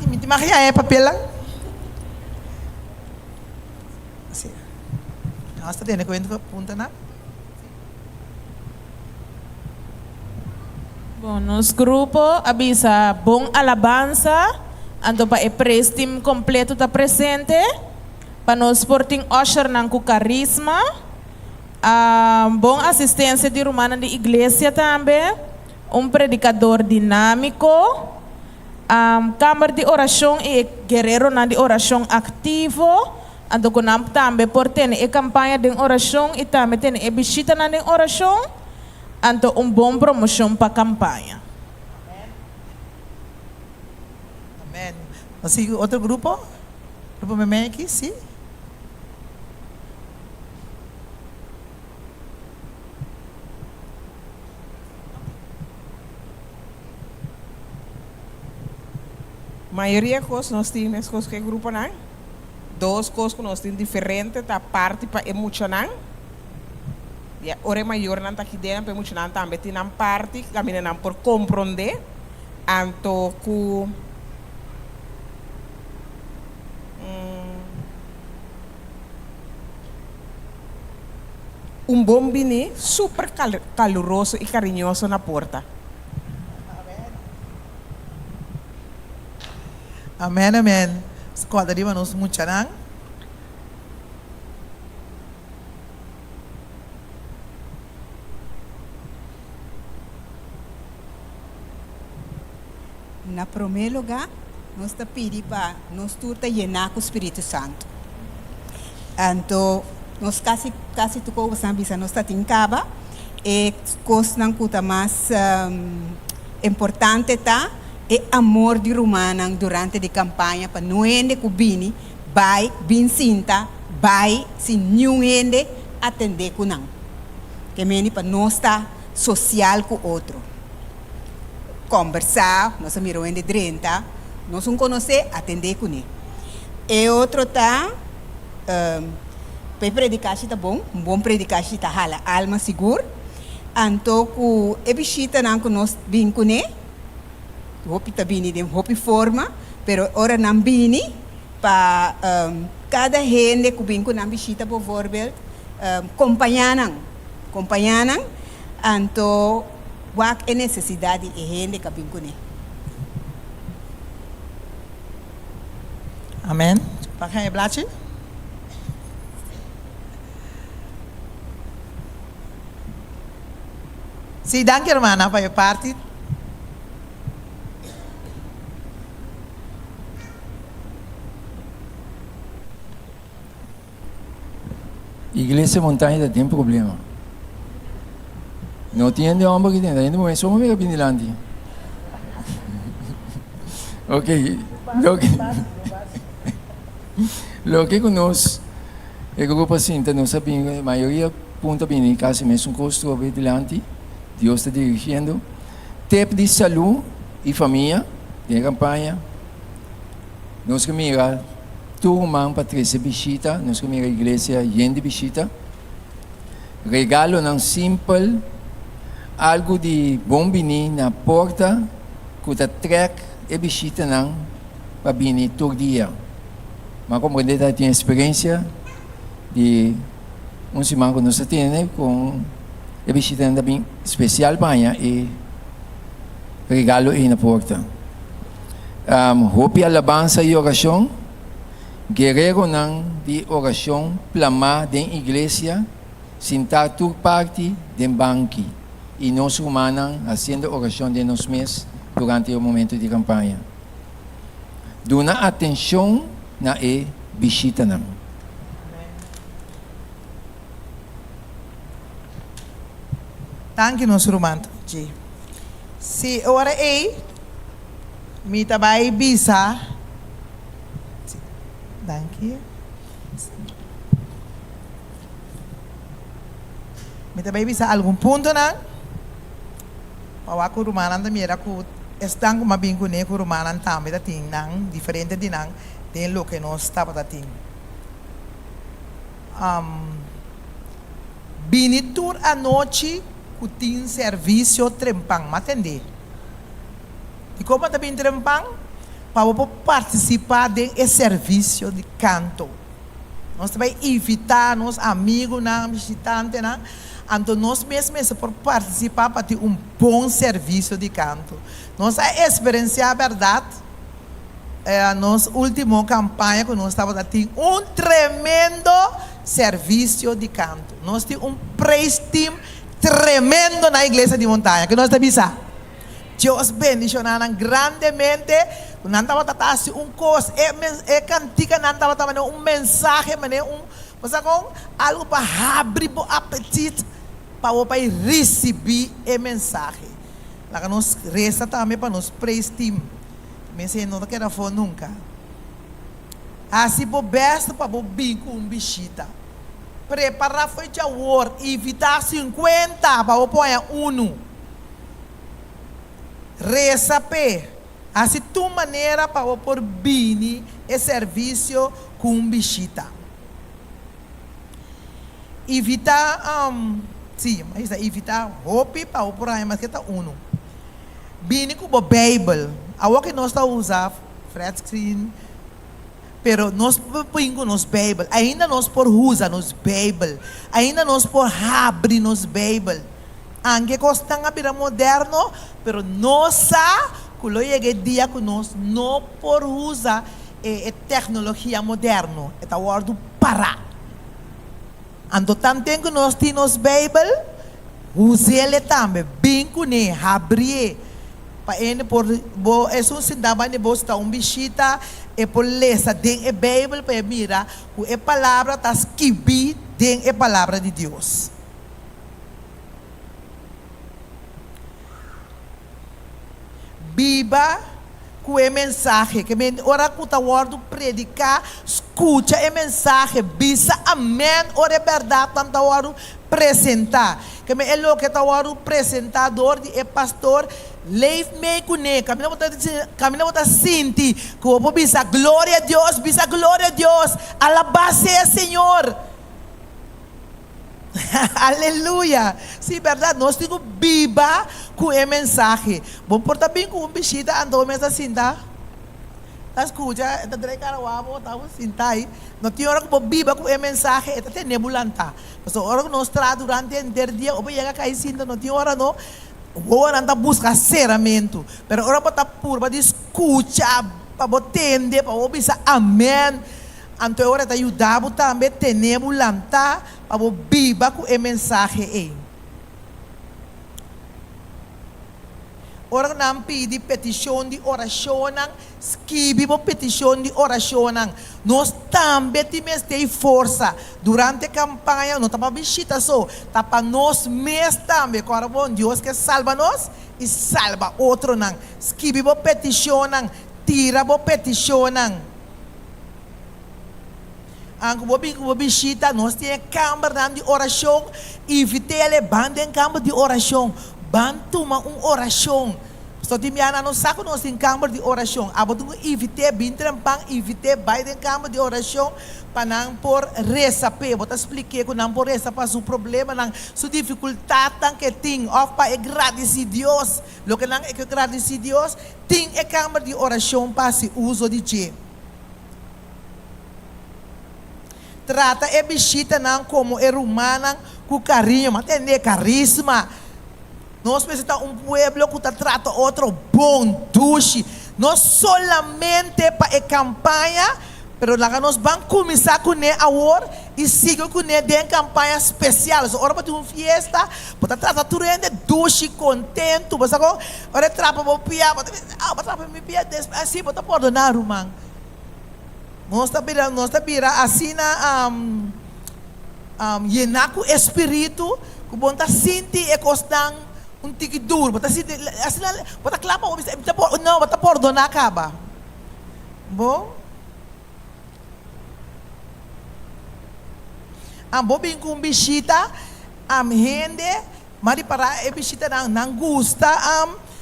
Mi tin mag haña e papelnan? Sí. Nos ta tene cuenta cu puntanan. Bon, nos grupo a bisa bon alabansa, anto pa e praise team completo ta presente, pa nos por tin ushernan cu carisma, bon asistencia di rumannan di iglesia tambe, un predicador dinamico, Kamber di orashon i e guereronan di orashon aktivo, anto ku nan tambe por tene e kampaña den orashon i tambe tene e bishitanan den orashon, anto un bon promoshon pa kampaña. Amen. Nos sigui ku otro grupo? Grupo Memey aki, si? Mayoria kos nos tin meskos ku e gruponan. Dos kos ku nos tin diferente ta parti pa e muchanan. Ya ora e mayornan ta aki den, pa e muchanan tambe tin nan parti kaminda nan por komprondé. Anto ku un bon bini super kaluroso i kariñoso na porta. Amen amen Scorda riba nos muchanan. Na promé lugá, nos ta pidi pa nos tur ta yená ku Spiritu Santu. Anto, nos kasi kasi tur kos nan bisa nos ta tin kaba. E kosnan ku ta mas importante ta e amor di rumannan durante di kampaña pa no hende ku bini bai bin sinta bai sin niun hende atendé ku nan. Ke meni pa nos ta sosial ku otro. Kòmbersá, nos a mira un hende drenta, nos un konosé, atendé kuné. E otro ta pa e predikashi ta bon, un bon predikashi ta hala alma sigur. Anto ku e bishitanan ku nos bin kuné, hopi ta bini den hopi forma, pero ora nan bini pa kada hende ku bin ku nan bishita bovoorbeeld kompañá nan, kompañá nan, anto wak e nesesidat di e hende ka bin kuné. Amen. Pa haña e blachi. Sí, danki hermana pa e parti. Iglesia Montaña ta den problema. No tin hende homber aki den, ta hende muher so mira bin dilanti. Ok, loke loke ku nos e grupo a sinta nos a bin mayoria punto a bini kasi mesun kos tur a bin dilanti. Dios ta dirigiendo. Tep di salú i famia den e kampaña. Nos ke mira tur ruman pa trese bishita, nos ke mira iglesia yen di bishita. Regalonan simpel, algu di bon bini na porta ku ta trèk e bishitanan pa bini tur dia. M'a komprendé ta tin eksperensia di un siman ku nos ta tene kon e bishitanan ta bin spesial pa haña e regalo ei na porta. Hopi alabansa i orashon, Guereronan di orashon plamá den iglesia, sintá tur parti den banki i nos rumannan hasiendo orashon den nos mes durante e momento di kampaña. Duna atenshon na e bishitanan. Danki nos ruman G. Si e ora ei mi ta bai bisa. Si, danki. Mi ta bai bisa algun puntonan pa wak ku rumannan ta mira ku esnan ku m'a bin kuné ku rumannan tambe ta tin nan diferente di nan den loke nos tabata tin. Bini tur anochi ku tin servisio trempan. M'a tendé. Dikon bo ta bini trempan? Pa bo por partisipá den e servisio di kanto. Nos ta bai invitá nos amigunan, bishitantenan, anto nos mes mester por partisipá pa tin un bon servisio di kanto. Nos a eksperensiá bèrdat. Nos ultimo campaña cu nos tabata tin un tremendo servicio di canto. Nos tin un praise team tremendo na Iglesia di Montaña. Ke nos ta bisa? Dios bendiciona nan grandemente. Cu nan tabata ta haci un cos, e e canticanan tabata manera un mensahe, manera un, bo sa con? Algo pa habri bo apetit pa bo pa ricibi e mensahe. Laga nos reza tambe pa nos praise team. Mester no ta keda afó nunka. Hasi bo bèst pa bo bin ku un bishita. Prepará fo'i djawor, invitá sinkuenta pa bo por haña unu. Resa p'e. Hasi tur manera pa bo por bini e servisio ku un bishita. Ivitá, sí, mi a bisa ivitá hopi pa bo por haña maske ta unu. Bini ku bo Beibel. Awor ku nos ta usa flat screen, pero nos por bin ku nos Beibel. Ainda nos por usa nos Beibel. Ainda nos por habri nos Beibel. Anke kosnan a bira moderno, pero nos sa ku lo yega e dia ku nos no por usa e teknologia moderno. E ta wòrdu pará. Anto tanten ku nos tin nos Beibel, us'el tambe. Bin kuné, habrié, pa hende por, bo esun sintá banda di bo si ta un bishita, e por lesa den e Beibel pa e mira ku e palabra ta skibí den e Palabra di Dios. Biba ku e mensahe. Ke men ora ku ta wòrdu prediká, skucha e mensahe, bisa amèn ora e bèrdatnan ta wòrdu presentá. Ke men e loke ta wòrdu presentá dor di e pastor, leef mee kuné. Kaminda bo ta kaminda bo ta sinti ku bo por bisa gloria a Dios, bisa gloria a Dios, alabá sea Señor. Aleluya! Sí, bèrdat, nos tin ku biba ku e mensahe. Bo por ta bin ku un bishita, anto bo mes ta sinta ta skucha, e ta drei kara wak bo, ta sinta ei. No tin ora ku bo biba ku e mensahe, e ta tene bo lantá. Pasobra ora ku nos traha durante henter dia, ora bo yega kai sinta, no tin ora no, wowonan ta buska seramentu. Pero ora bo ta purba di skucha, pa bo tende, pa bo bisa amèn, Anto e ora ta yuda bo tambe tene bo lantá pa bo biba ku e mensahe ei. Ora ku nan pidi petishon di orashonnan, skibi bo petishon di orashonnan. Nos tambe tin mester i forsa durante e kampaña, no ta pa bishita so, ta pa nos mes tambe. Kòrda bon, Dios ke salba nos i salba otronan. Skibi bo petishonnan, tira bo petishonnan. Anke bo bin ku bo bishita, nos tin e kambernan di orashon. Invit'é ban den kamber di orashon. Ban tuma un orashon. Pasobra tin biaha nan no sa ku nos tin kamber di orashon. Abo tin ku invit'é bin trempan, invit'é bai den kamber di orashon pa nan por resa p'e. Bo ta splik'é ku nan por resa pa su problemanan, su difikultatnan ku e tin òf pa e gradisí Dios. Loke nan e ke gradisí Dios, tin e kamber di orashon pa hasi uso di dje. Trata e bishitanan komo e rumannan ku kariño. M'a tende karisma. Nos mester ta un pueblo ku ta trata otro bon, dushi. No solamente pa e kampaña, pero laga nos ban kuminsá kuné awor i sigui kuné den kampaña spesial. So ora bo tin un fiesta, bo ta trata tur hende dushi, kontentu. Bo sa kon? Ora e trapa bo pia, bo ta bisa, ah, bo a trapa mi pia despues. Así bo ta pordoná, ruman. Nos ta bira, nos ta bira asina yená ku e spiritu ku bo no ta sinti e kosnan un tiki duru. Bo ta sinti asina, bo ta kla pa bo bisa, mi ta por, no, bo ta pordoná kaba. Bo? Bo bin ku un bishita, hende Ma ripará e bishitanan, nan gusta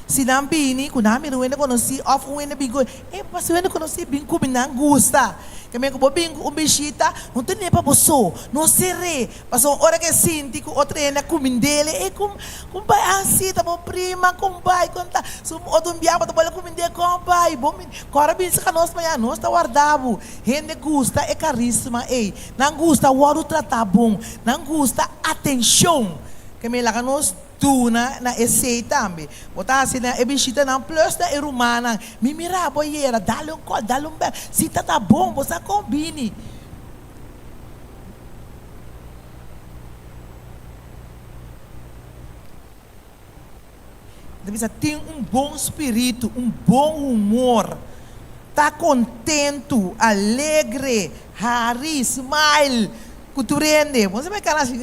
si nan bini ku nan mira un hende konosí òf un hende bin ku e pasobra un hende konosí bin ku mi, nan gusta. Ke men ku bo bin ku un bishita, no ten'é pa bo so, no ser'é, pasobra ora ke sinti ku otro hende a kumind'é, e ku ku bai ah si ta bo prima, kon bai, kon ta, su otro un biaha bo ta bole kumind'é, kon bai, bo mi kòrda bin saka nos mañana, nos ta warda bo. Hende gusta e karisma ei. Nan gusta wòrdu tratá bon. Nan gusta atenshon. Ke mi laga nos duna na esei tambe. Bo ta hasi na e bishitanan plus na e rumannan. Mi mira bo ayera, dale un kòl, dale un bèl. Si ta ta bon, bo sa kon bini. Ta bisa tin un bon spiritu, un bon humor, ta kontentu, alegre, hari, smile ku tur hende. Bo no sa kara asi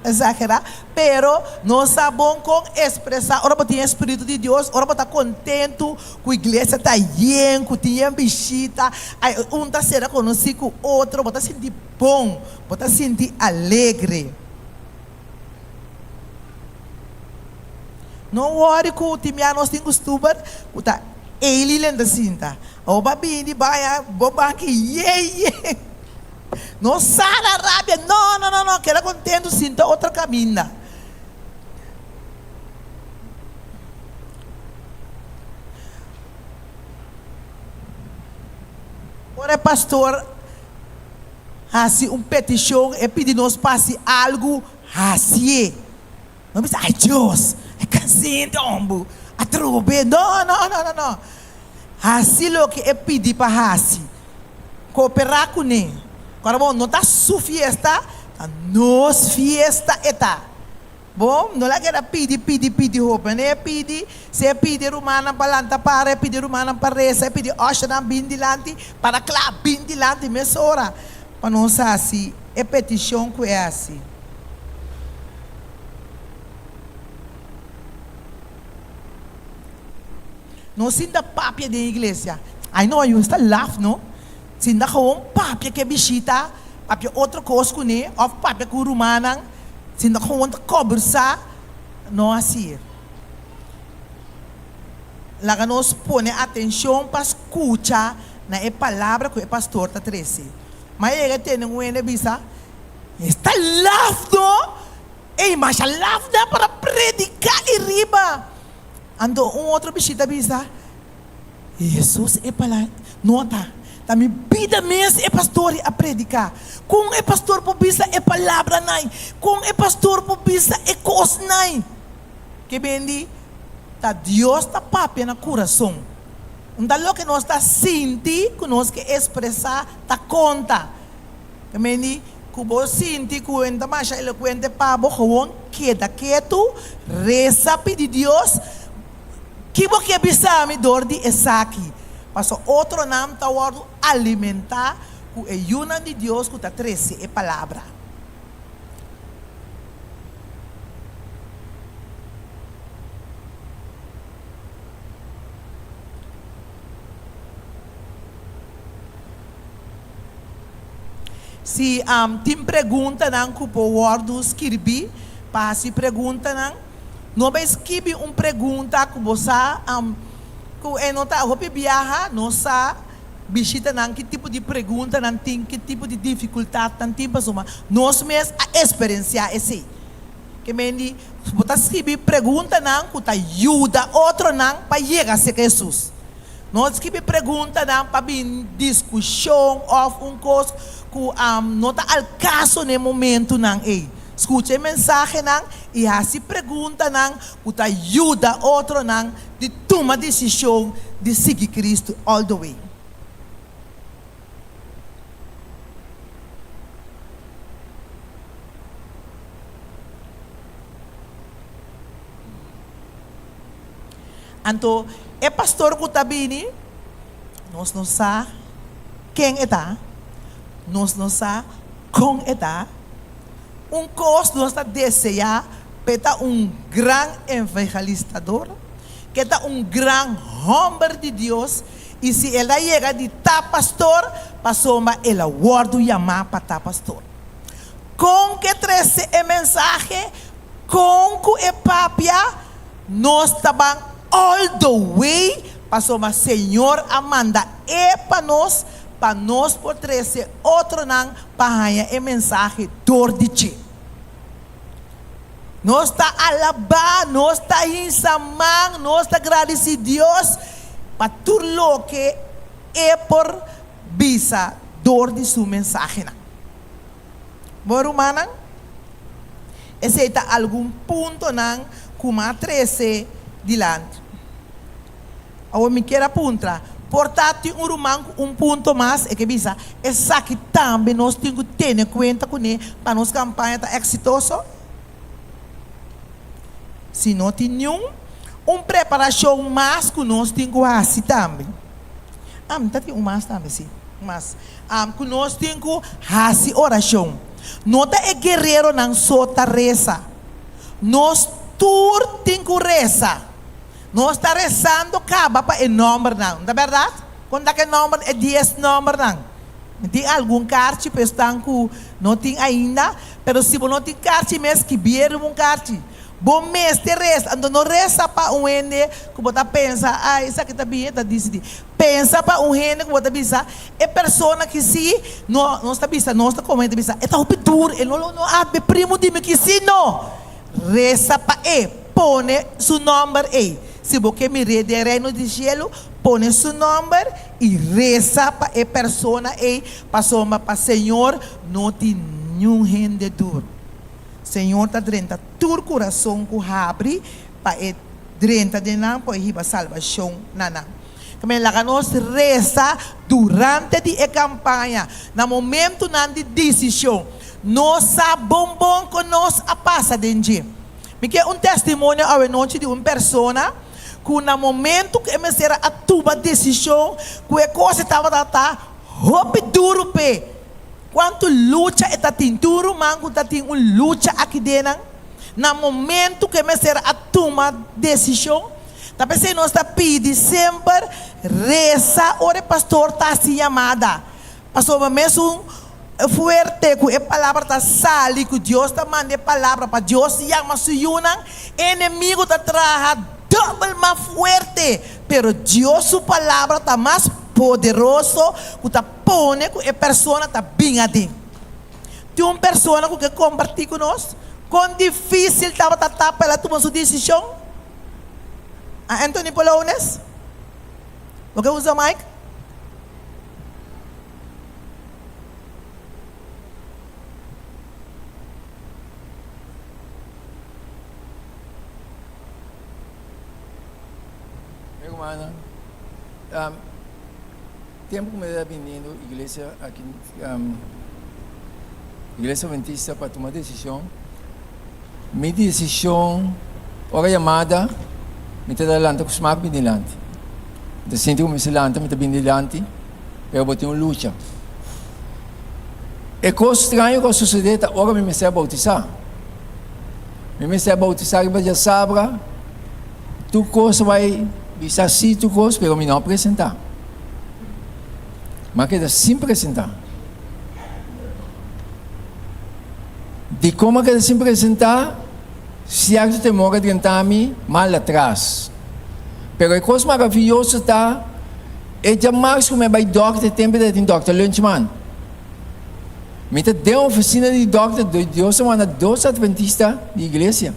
exagerá, pero nos sa bon kon ekspresá ora bo tin e spiritu di Dios, ora bo ta kontentu ku iglesia ta yen, ku tin yen bishita, ay un ta sera konosí ku otro, bo ta sinti bon, bo ta sinti alegre. No worry ku tin bia nos tin kustuber ku ta Eli lenta sinta. Awor bo a bini baya bo banki ye ye. No sala rabia no no no no keda kontentu sinta otro kaminda. Ora e pastor hasi un petishon e pidi nos pa hasi algu hasié. No bisa, Ai Dios, e kansinti hombu, atrobe. No, no, no, no, no. Hasi loke e pidi pa hasi. Kooperá kuné. Kòrda bon, no ta su fiesta, ta nos fiesta e ta. Bon, no la keda pidi, pidi, pidi hopi. Manera e pidi, si e pidi rumannan pa lanta para, e pidi rumannan pa resa, e pidi ushernan bin dilanti, para kla, bin dilanti mesora pa nos hasi e petishon ku e hasi. No sinta papia den iglesia. Ay no, ayun sta laf no. Sinta gewoon papia ke bishita, papia otro kos kuné òf papia ku rumannan. Sinta gewoon ta kòmbersá, no hasié. Laga nos pone atenshon pa skucha na e palabra ku e pastor ta trese. Ma yega tende un hende bisa, Esta laf no! Ey, masha laf nan para prediká i riba. Anto un otro bishita bisa, Hesus e pala nota, ta mi bida mes e pastor a prediká. Kon e pastor por bisa e palabranan? Kon e pastor por bisa e kosnan? Ke bendi ta Dios ta papia na kurason. Un ta loke nos ta sinti ku nos ke ekspresá ta konta. Ke bendi ku bo sinti ku e no ta masha elokuente pa bo, gewoon keda ketu, resa pidi Dios, Ki bo ke bisa mi dor di esaki? Pasobra otronan ta wòrdu alimentá ku e yunan di Dios ku ta trese e palabra. Si tin preguntanan ku por wòrdu skirbí, pa hasi preguntanan. No bai skibi un pregunta ku bo sa ku e no ta hopi biaha. Nos sa bishitanan ki tipo di preguntanan tin, ki tipo di difikultatnan tin pasobra nos mes a eksperensiá esei. Ke men di bo ta skibi preguntanan ku ta yuda otronan pa yega serka Hesus. No skibi preguntanan pa bin diskushon òf un kos ku no ta al kaso na e momentunan ei. Skucha e mensahenan i hasi preguntanan ku ta yuda otronan di tuma desishon di sigui Kristu all the way. Anto e pastor ku ta bini, nos no sa ken e ta, nos no sa kon e ta. Un kos nos ta deseá p'e ta un gran evangelistador, k'e ta un gran hòmber di Dios, i si el a yega di ta pastor, pasobra el a wòrdu yamá pa ta pastor. Kon k'e trese e mensahe, kon ku e papia, Nos ta ban all the way pasobra Señor a manda e pa nos pa nos por trece otronan pa haña e mensahe dor di dje. Nos ta alabá, nos ta hinsa man, nos ta gradici Dios pa tur loke e por bisa dor di su mensahenan. Bo rumannan, esei ta algun puntonan ku m'a trese dilanti. Awor mi kier a puntra, por ta tin un ruman ku un punto mas? E ke bisa, esaki tambe nos tin ku tene kuenta kuné pa nos kampaña ta eksitoso? Si no tin niun, un preparashon mas ku nos tin ku hasi tambe. Ah, mi ta tin un mas tambe, sí, un mas. Ku nos tin ku hasi orashon. No ta e guereronan so ta resa. Nos tur tin ku resa. Nos ta resando kaba pa e nòmbernan, no ta bèrdat? Kon ta ku e nòmber, e dies nòmbernan? Mi tin algun karchi pa esnan ku no tin ainda, pero si bo no tin karchi mes, skibié riba un karchi. Bo mester resa. Anto no resa pa un hende ku bo ta pensa, ai, esaki ta bin, e ta disidí. Pensa pa un hende ku bo ta bisa, e persona ki si, no, nos ta bisa, nos ta komo hende ta bisa, e ta hopi duru, e no lo no a be primu di mi ki si, no. Resa pa e, pone su nòmber ei. Si bo ke mir'é den Reino di Shelu, pone su nòmber i resa pa e persona ei, pasobra pa Señor no tin niun hende duru. Señor ta drenta tur kurason ku habri pa e drenta den nan por e hiba salbashon na nan. Tambe laga nos resa durante di e kampaña, na momentunan di disishon. Nos sa bon bon kon nos a pasa den dje. Mi ke un testimonio awenochi di un persona ku na momentu ku e mester a tuma desishon ku e kos e tabata ta hopi duru p'e. Kuantu lucha e ta tin? Tur ruman ku ta tin un lucha aki den nan, na momentu ku e mester a tuma desishon, ta p'esei nos ta pidi semper resa ora e pastor ta hasi yamada. Pasobra mesun fuerte ku e palabra ta sali, ku Dios ta manda e palabra pa Dios yama su yunan, e enemigu ta traha dòbel mas fuerte, pero Dios su palabra ta mas poderoso ku ta pone ku e persona ta bin aden. Tin un persona ku ke kompartí ku nos kon difísil tabata ta pa el a tuma su desishon? A Anthony Polones? Bo ke usa mic? Mi rumannan, tempu ku mi ta biniendo iglesia aki, iglesia adventista pa tuma desishon, mi desishon ora yamada mi ta lanta ku smak bini dilanti. Mi ta sinti ku mi mester lanta mi ta bini dilanti, pero bo tin un lucha. E kos straño ku a sosodé ta ora mi mester a boutisá. Mi mester a boutisá riba djasabra, tur kos a bai bisa sí tur kos, pero mi no a presentá. Mi a keda sin presentá. Dikon mi a keda sin presentá? Sierto temor a drenta mi mal atras. Pero e kos maravioso ta, e djamars ku mi a bai dòkter, e tempu ta tin dòkter Lunchman. Mi ta den ofisina di dòkter, Dios a manda dos adventista di iglesia.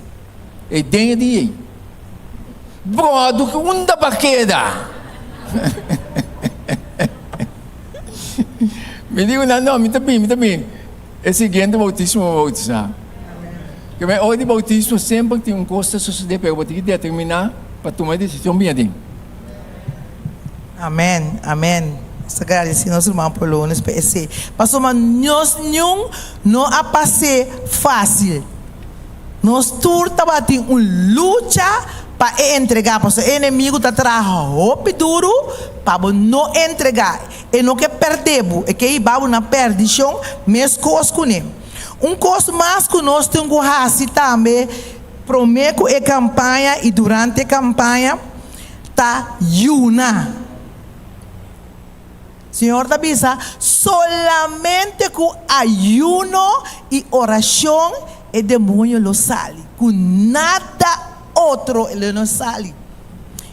E den e dia ei. Brodo, unda bo a keda? Mi di ku nan, no, mi ta bin, mi ta bin. E siguiente boutismo bo boutisá. Ke men ora di boutismo semper tin un kos ta sosodé, pero bo tin ki determiná pa tuma e desishon bin aden. Amen, amen. Nos ta gradisí nos ruman Polonius pa esei. Pasobra nos niun no a pas'é fásil. Nos tur tabatin un lucha pa e entregá, pasobra e enemigu ta traha hopi duru pa bo no entregá. E no ke pèrdè bo, e ke hiba bo na pèrdishon meskos kuné. Un kos mas ku nos tin ku hasi tambe promé ku e kampaña i durante e kampaña ta yuna. Señor ta bisa, Solamente ku ayuno i orashon e demoño lo sali, ku nada otro e lo no sali.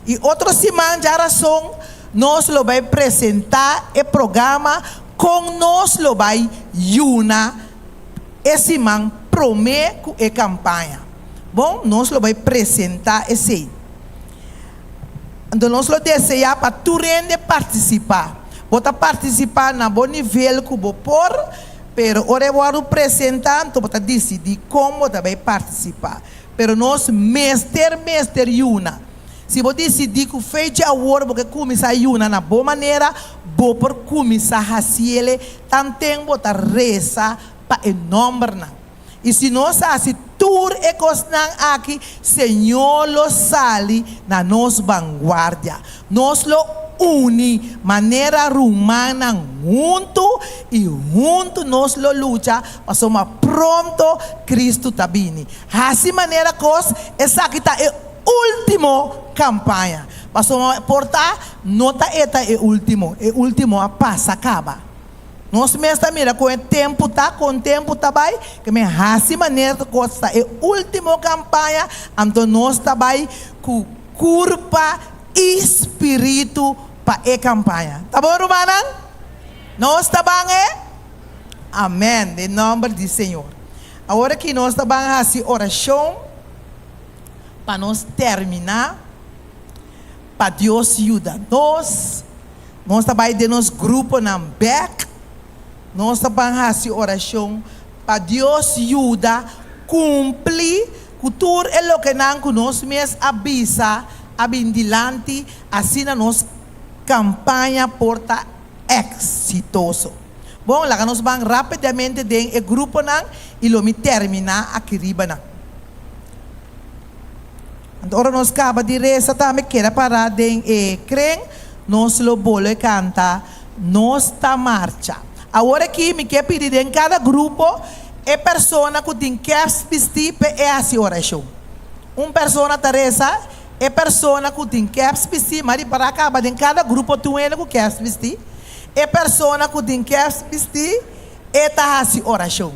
I otro siman djarason Nos lo bai presentá e programa kon nos lo bai yuna e siman promé ku e kampaña. Bon, nos lo bai presentá esei. Anto nos lo deseá pa tur hende partisipá. Bo ta partisipá na bo nivel ku bo por, pero ora e wòrdu presentá anto bo ta disidí kon bo ta bai partisipá. Pero nos mester mester yuna. Si bo disidí ku fecha awor bo ke kuminsá yuna na bo manera, bo por kuminsá hasiele tanten bo ta resa pa e nòmbernan. I si nos hasi tur e kosnan aki, Señor lo sali na nos vanguardia. Nos lo uni manera rumannan huntu i huntu nos lo lucha pasobra pronto Kristu ta bini. Hasi manera kos, esaki ta e último kampaña. Pasobra por ta, no ta e ta e último, e último a pasa kaba. Nos mes ta mira kon e tempu ta, kon tempu ta bai, ke men hasi manera ta kos ta e último kampaña, anto nos ta bai ku kurpa i spiritu pa e kampaña. Ta bon rumannan? Nos ta ban e? Amèn, den nòmber di Señor. Awor aki nos ta ban hasi orashon pa nos terminá, pa Dios yuda nos. Nos ta bai den nos gruponan bek. Nos ta ban hasi orashon pa Dios yuda kumpli ku tur e lokenan ku nos mes a bisa a bin dilanti, asina nos kampaña por ta eksitoso. Bon, laga nos ban rápidamente den e gruponan i lo mi terminá aki riba nan. Anto ora nos kaba di resa tambe keda pará den e kren, nos lo bole kanta Nos ta marcha. Awor aki mi ke pidi den kada grupo e persona ku tin kèps bistí p'e e hasi orashon. Un persona ta resa, e persona ku tin kèps bistí, ma ripará kaba den kada grupo tin un hende ku kèps bistí, e persona ku tin kèps bistí e ta hasi orashon.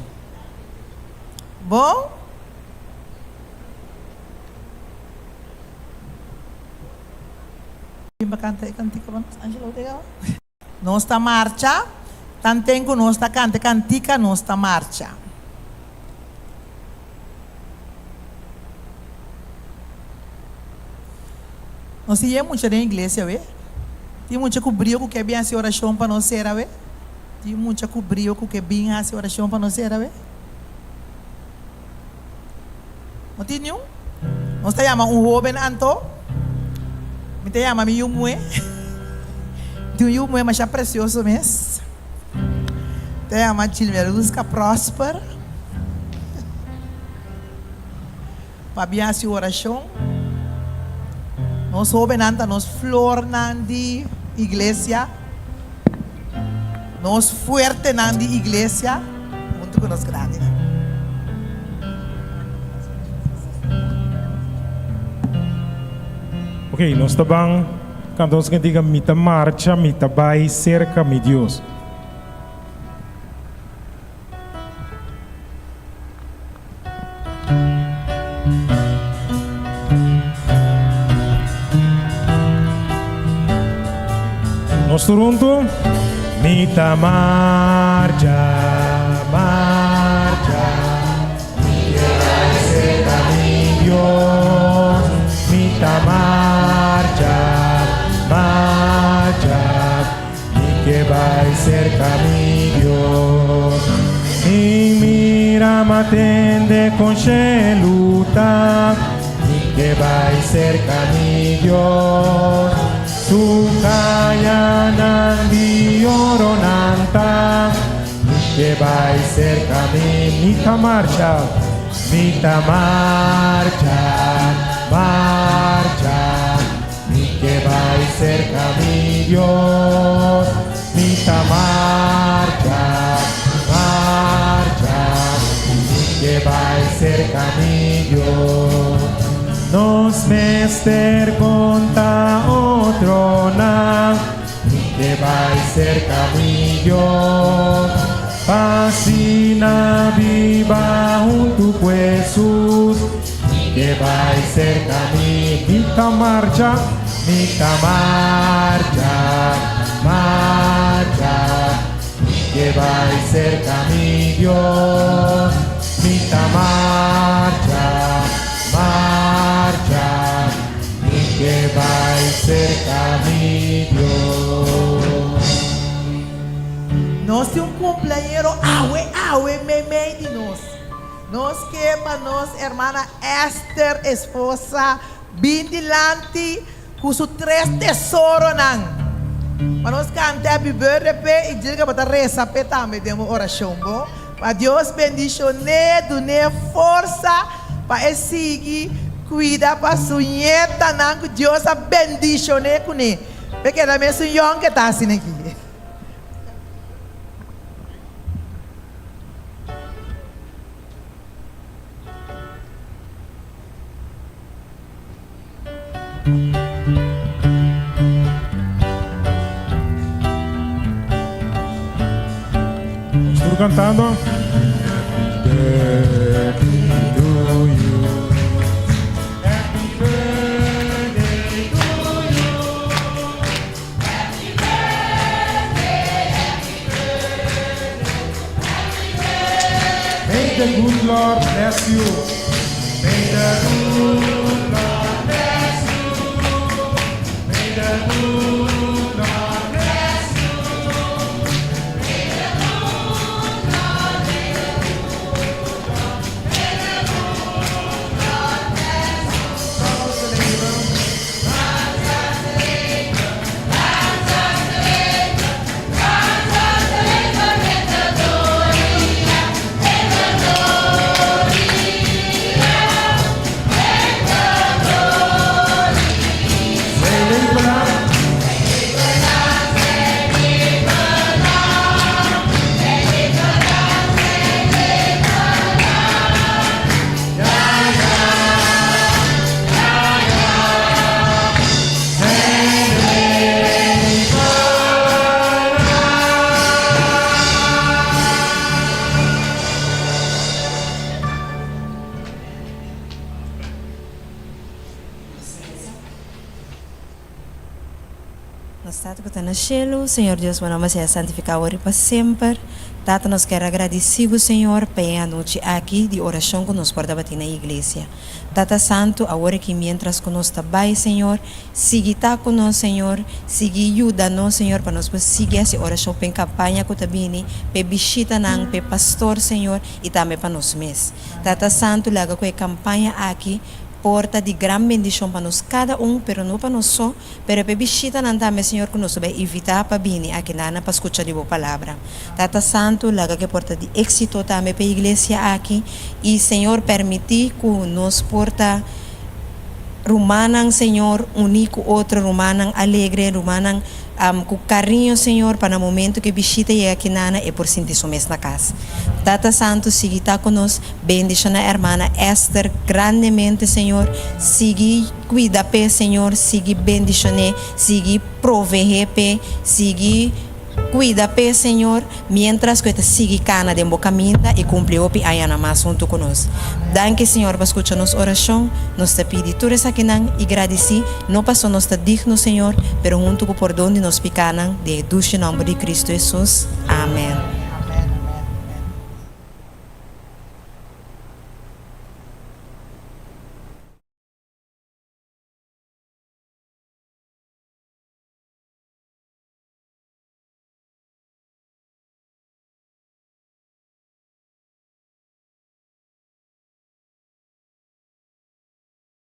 Bon? Bin pa kanta e kantika pa nos, Angela Ortega. Nos ta marcha, tanten ku nos ta kanta e kantika nos ta marcha. Nos tin yen mucha den iglesia awe. Tin mucha ku brio ku ke bin hasi orashon pa nos ser awe. Tin mucha ku brio ku ke bin hasi orashon pa nos ser awe. No tin niun? Nos ta yama un hoben anto. Mi ta yama mi yu muhé. Tin un yu muhé masha presioso mes. Ta yama Gilmeruska Prosper. Pa bin hasi orashon. Nos hobennan ta nos flornan di iglesia. Nos fuertenan di iglesia huntu ku nos grandinan. Ok, nos ta ban kanta nos kantika Mi ta marcha, mi ta bai serka mi Dios. Nos tur huntu? Mi ta marcha, marcha, mi ke bai serka mi Dios. Mi ta marcha, marcha. Mi ke bai serka mi Dios. Mi mira ma tende kon shelu ta. Mi ke bai serka mi Dios. Su kayanan di oro nan ta. Mi ke bai serka mi. Mi ta marcha, mi ta marcha, marcha. Mi ke bai serka mi Dios, mi ta marcha, marcha. Mi ke bai serka mi Dios. Nos mester konta otronan, mi ke bai serka mi Dios. Pa asina biba huntu ku Hesus. Mi ke bai serka mi, mi ta marcha, mi ta marcha, marcha. Mi ke bai serka mi Dios, mi ta marcha, marcha. Mi ke bai serka mi Dios. Nos tin un cumpleañero awe awe meimei di nos. Nos ke pa nos hermana Esther, esposa, bin dilanti ku su tres tesoronan. Pa nos kanta Happy Birthday p'e i djilga bo ta resa p'e tambe den bo orashon, bo. Pa Dios bendishon'é, dun'é forsa pa e sigui kuida pa su ñetanan ku Dios a bendishon'é kuné. P'e keda mesun yòn ke ta asina aki. kantando. Happy birthday to you. Happy birthday to you. Happy birthday, happy birthday, happy birthday. May the good Lord bless you. May the good Lord bless you. May the good Lord bless you. May the good Lord, may the good Lord, may the good Lord bless you. Lang ze leven. Lang ze leven. Lang ze leven. Lang ze leven met de gloria. In de gloria. In de gloria. Zij leven lang. Zij leven lang, zij leven lang. Zij leven lang, zij leven lang. Ja, ja, ja, ja. Zij leven lang. Nos Tata ku ta na shelu, Señor Dios, bo nomber sea santifiká awor i pa semper. Tata, nos kier a gradisí bo, Señor, pa e anochi aki di orashon ku nos por tabatin na iglesia. Tata Santu, awor aki miéntras ku nos ta bai, Señor, sigui ta ku nos, Señor, sigui yuda nos, Señor, pa nos por sigui hasi orashon pa e kampaña ku ta bini, pa e bishitanan, pa e pastor, Señor, i tambe pa nos mes. Tata Santu, laga ku e kampaña aki por ta di gran bendishon pa nos kada un, pero no pa nos so, Pero p'e bishitanan tambe, Señor, ku nos ta bai invitá pa bini akinana pa skucha di Bo Palabra. Tata Santu, laga ku e por ta di éksito tambe p'e iglesia aki, i, Señor, permití ku nos por ta rumannan, Señor, uní ku otro, rumannan alegre, rumannan ku kariño, Señor, pa na momento ku e bishita yega akinana e por sinti su mes na kas. Tata Santu, sigui ta ku nos, bendishoná hermana Esther grandemente, Señor, sigui. Cuida p'e, Señor, sigui bendicion'é, sigui proveé p'e, sigui cuida p'e, Señor, mientras cu e ta sigui cana den bo caminda y cumpli hopi añanan mas hunto cu nos. Danki, Señor, pa scucha nos oracion. Nos ta pidi tur esakinan y gradici, no paso nos ta digno, Señor, pero hunto cu pordon di nos picanan, den e dushi nomber di Cristo Jesus. Amen.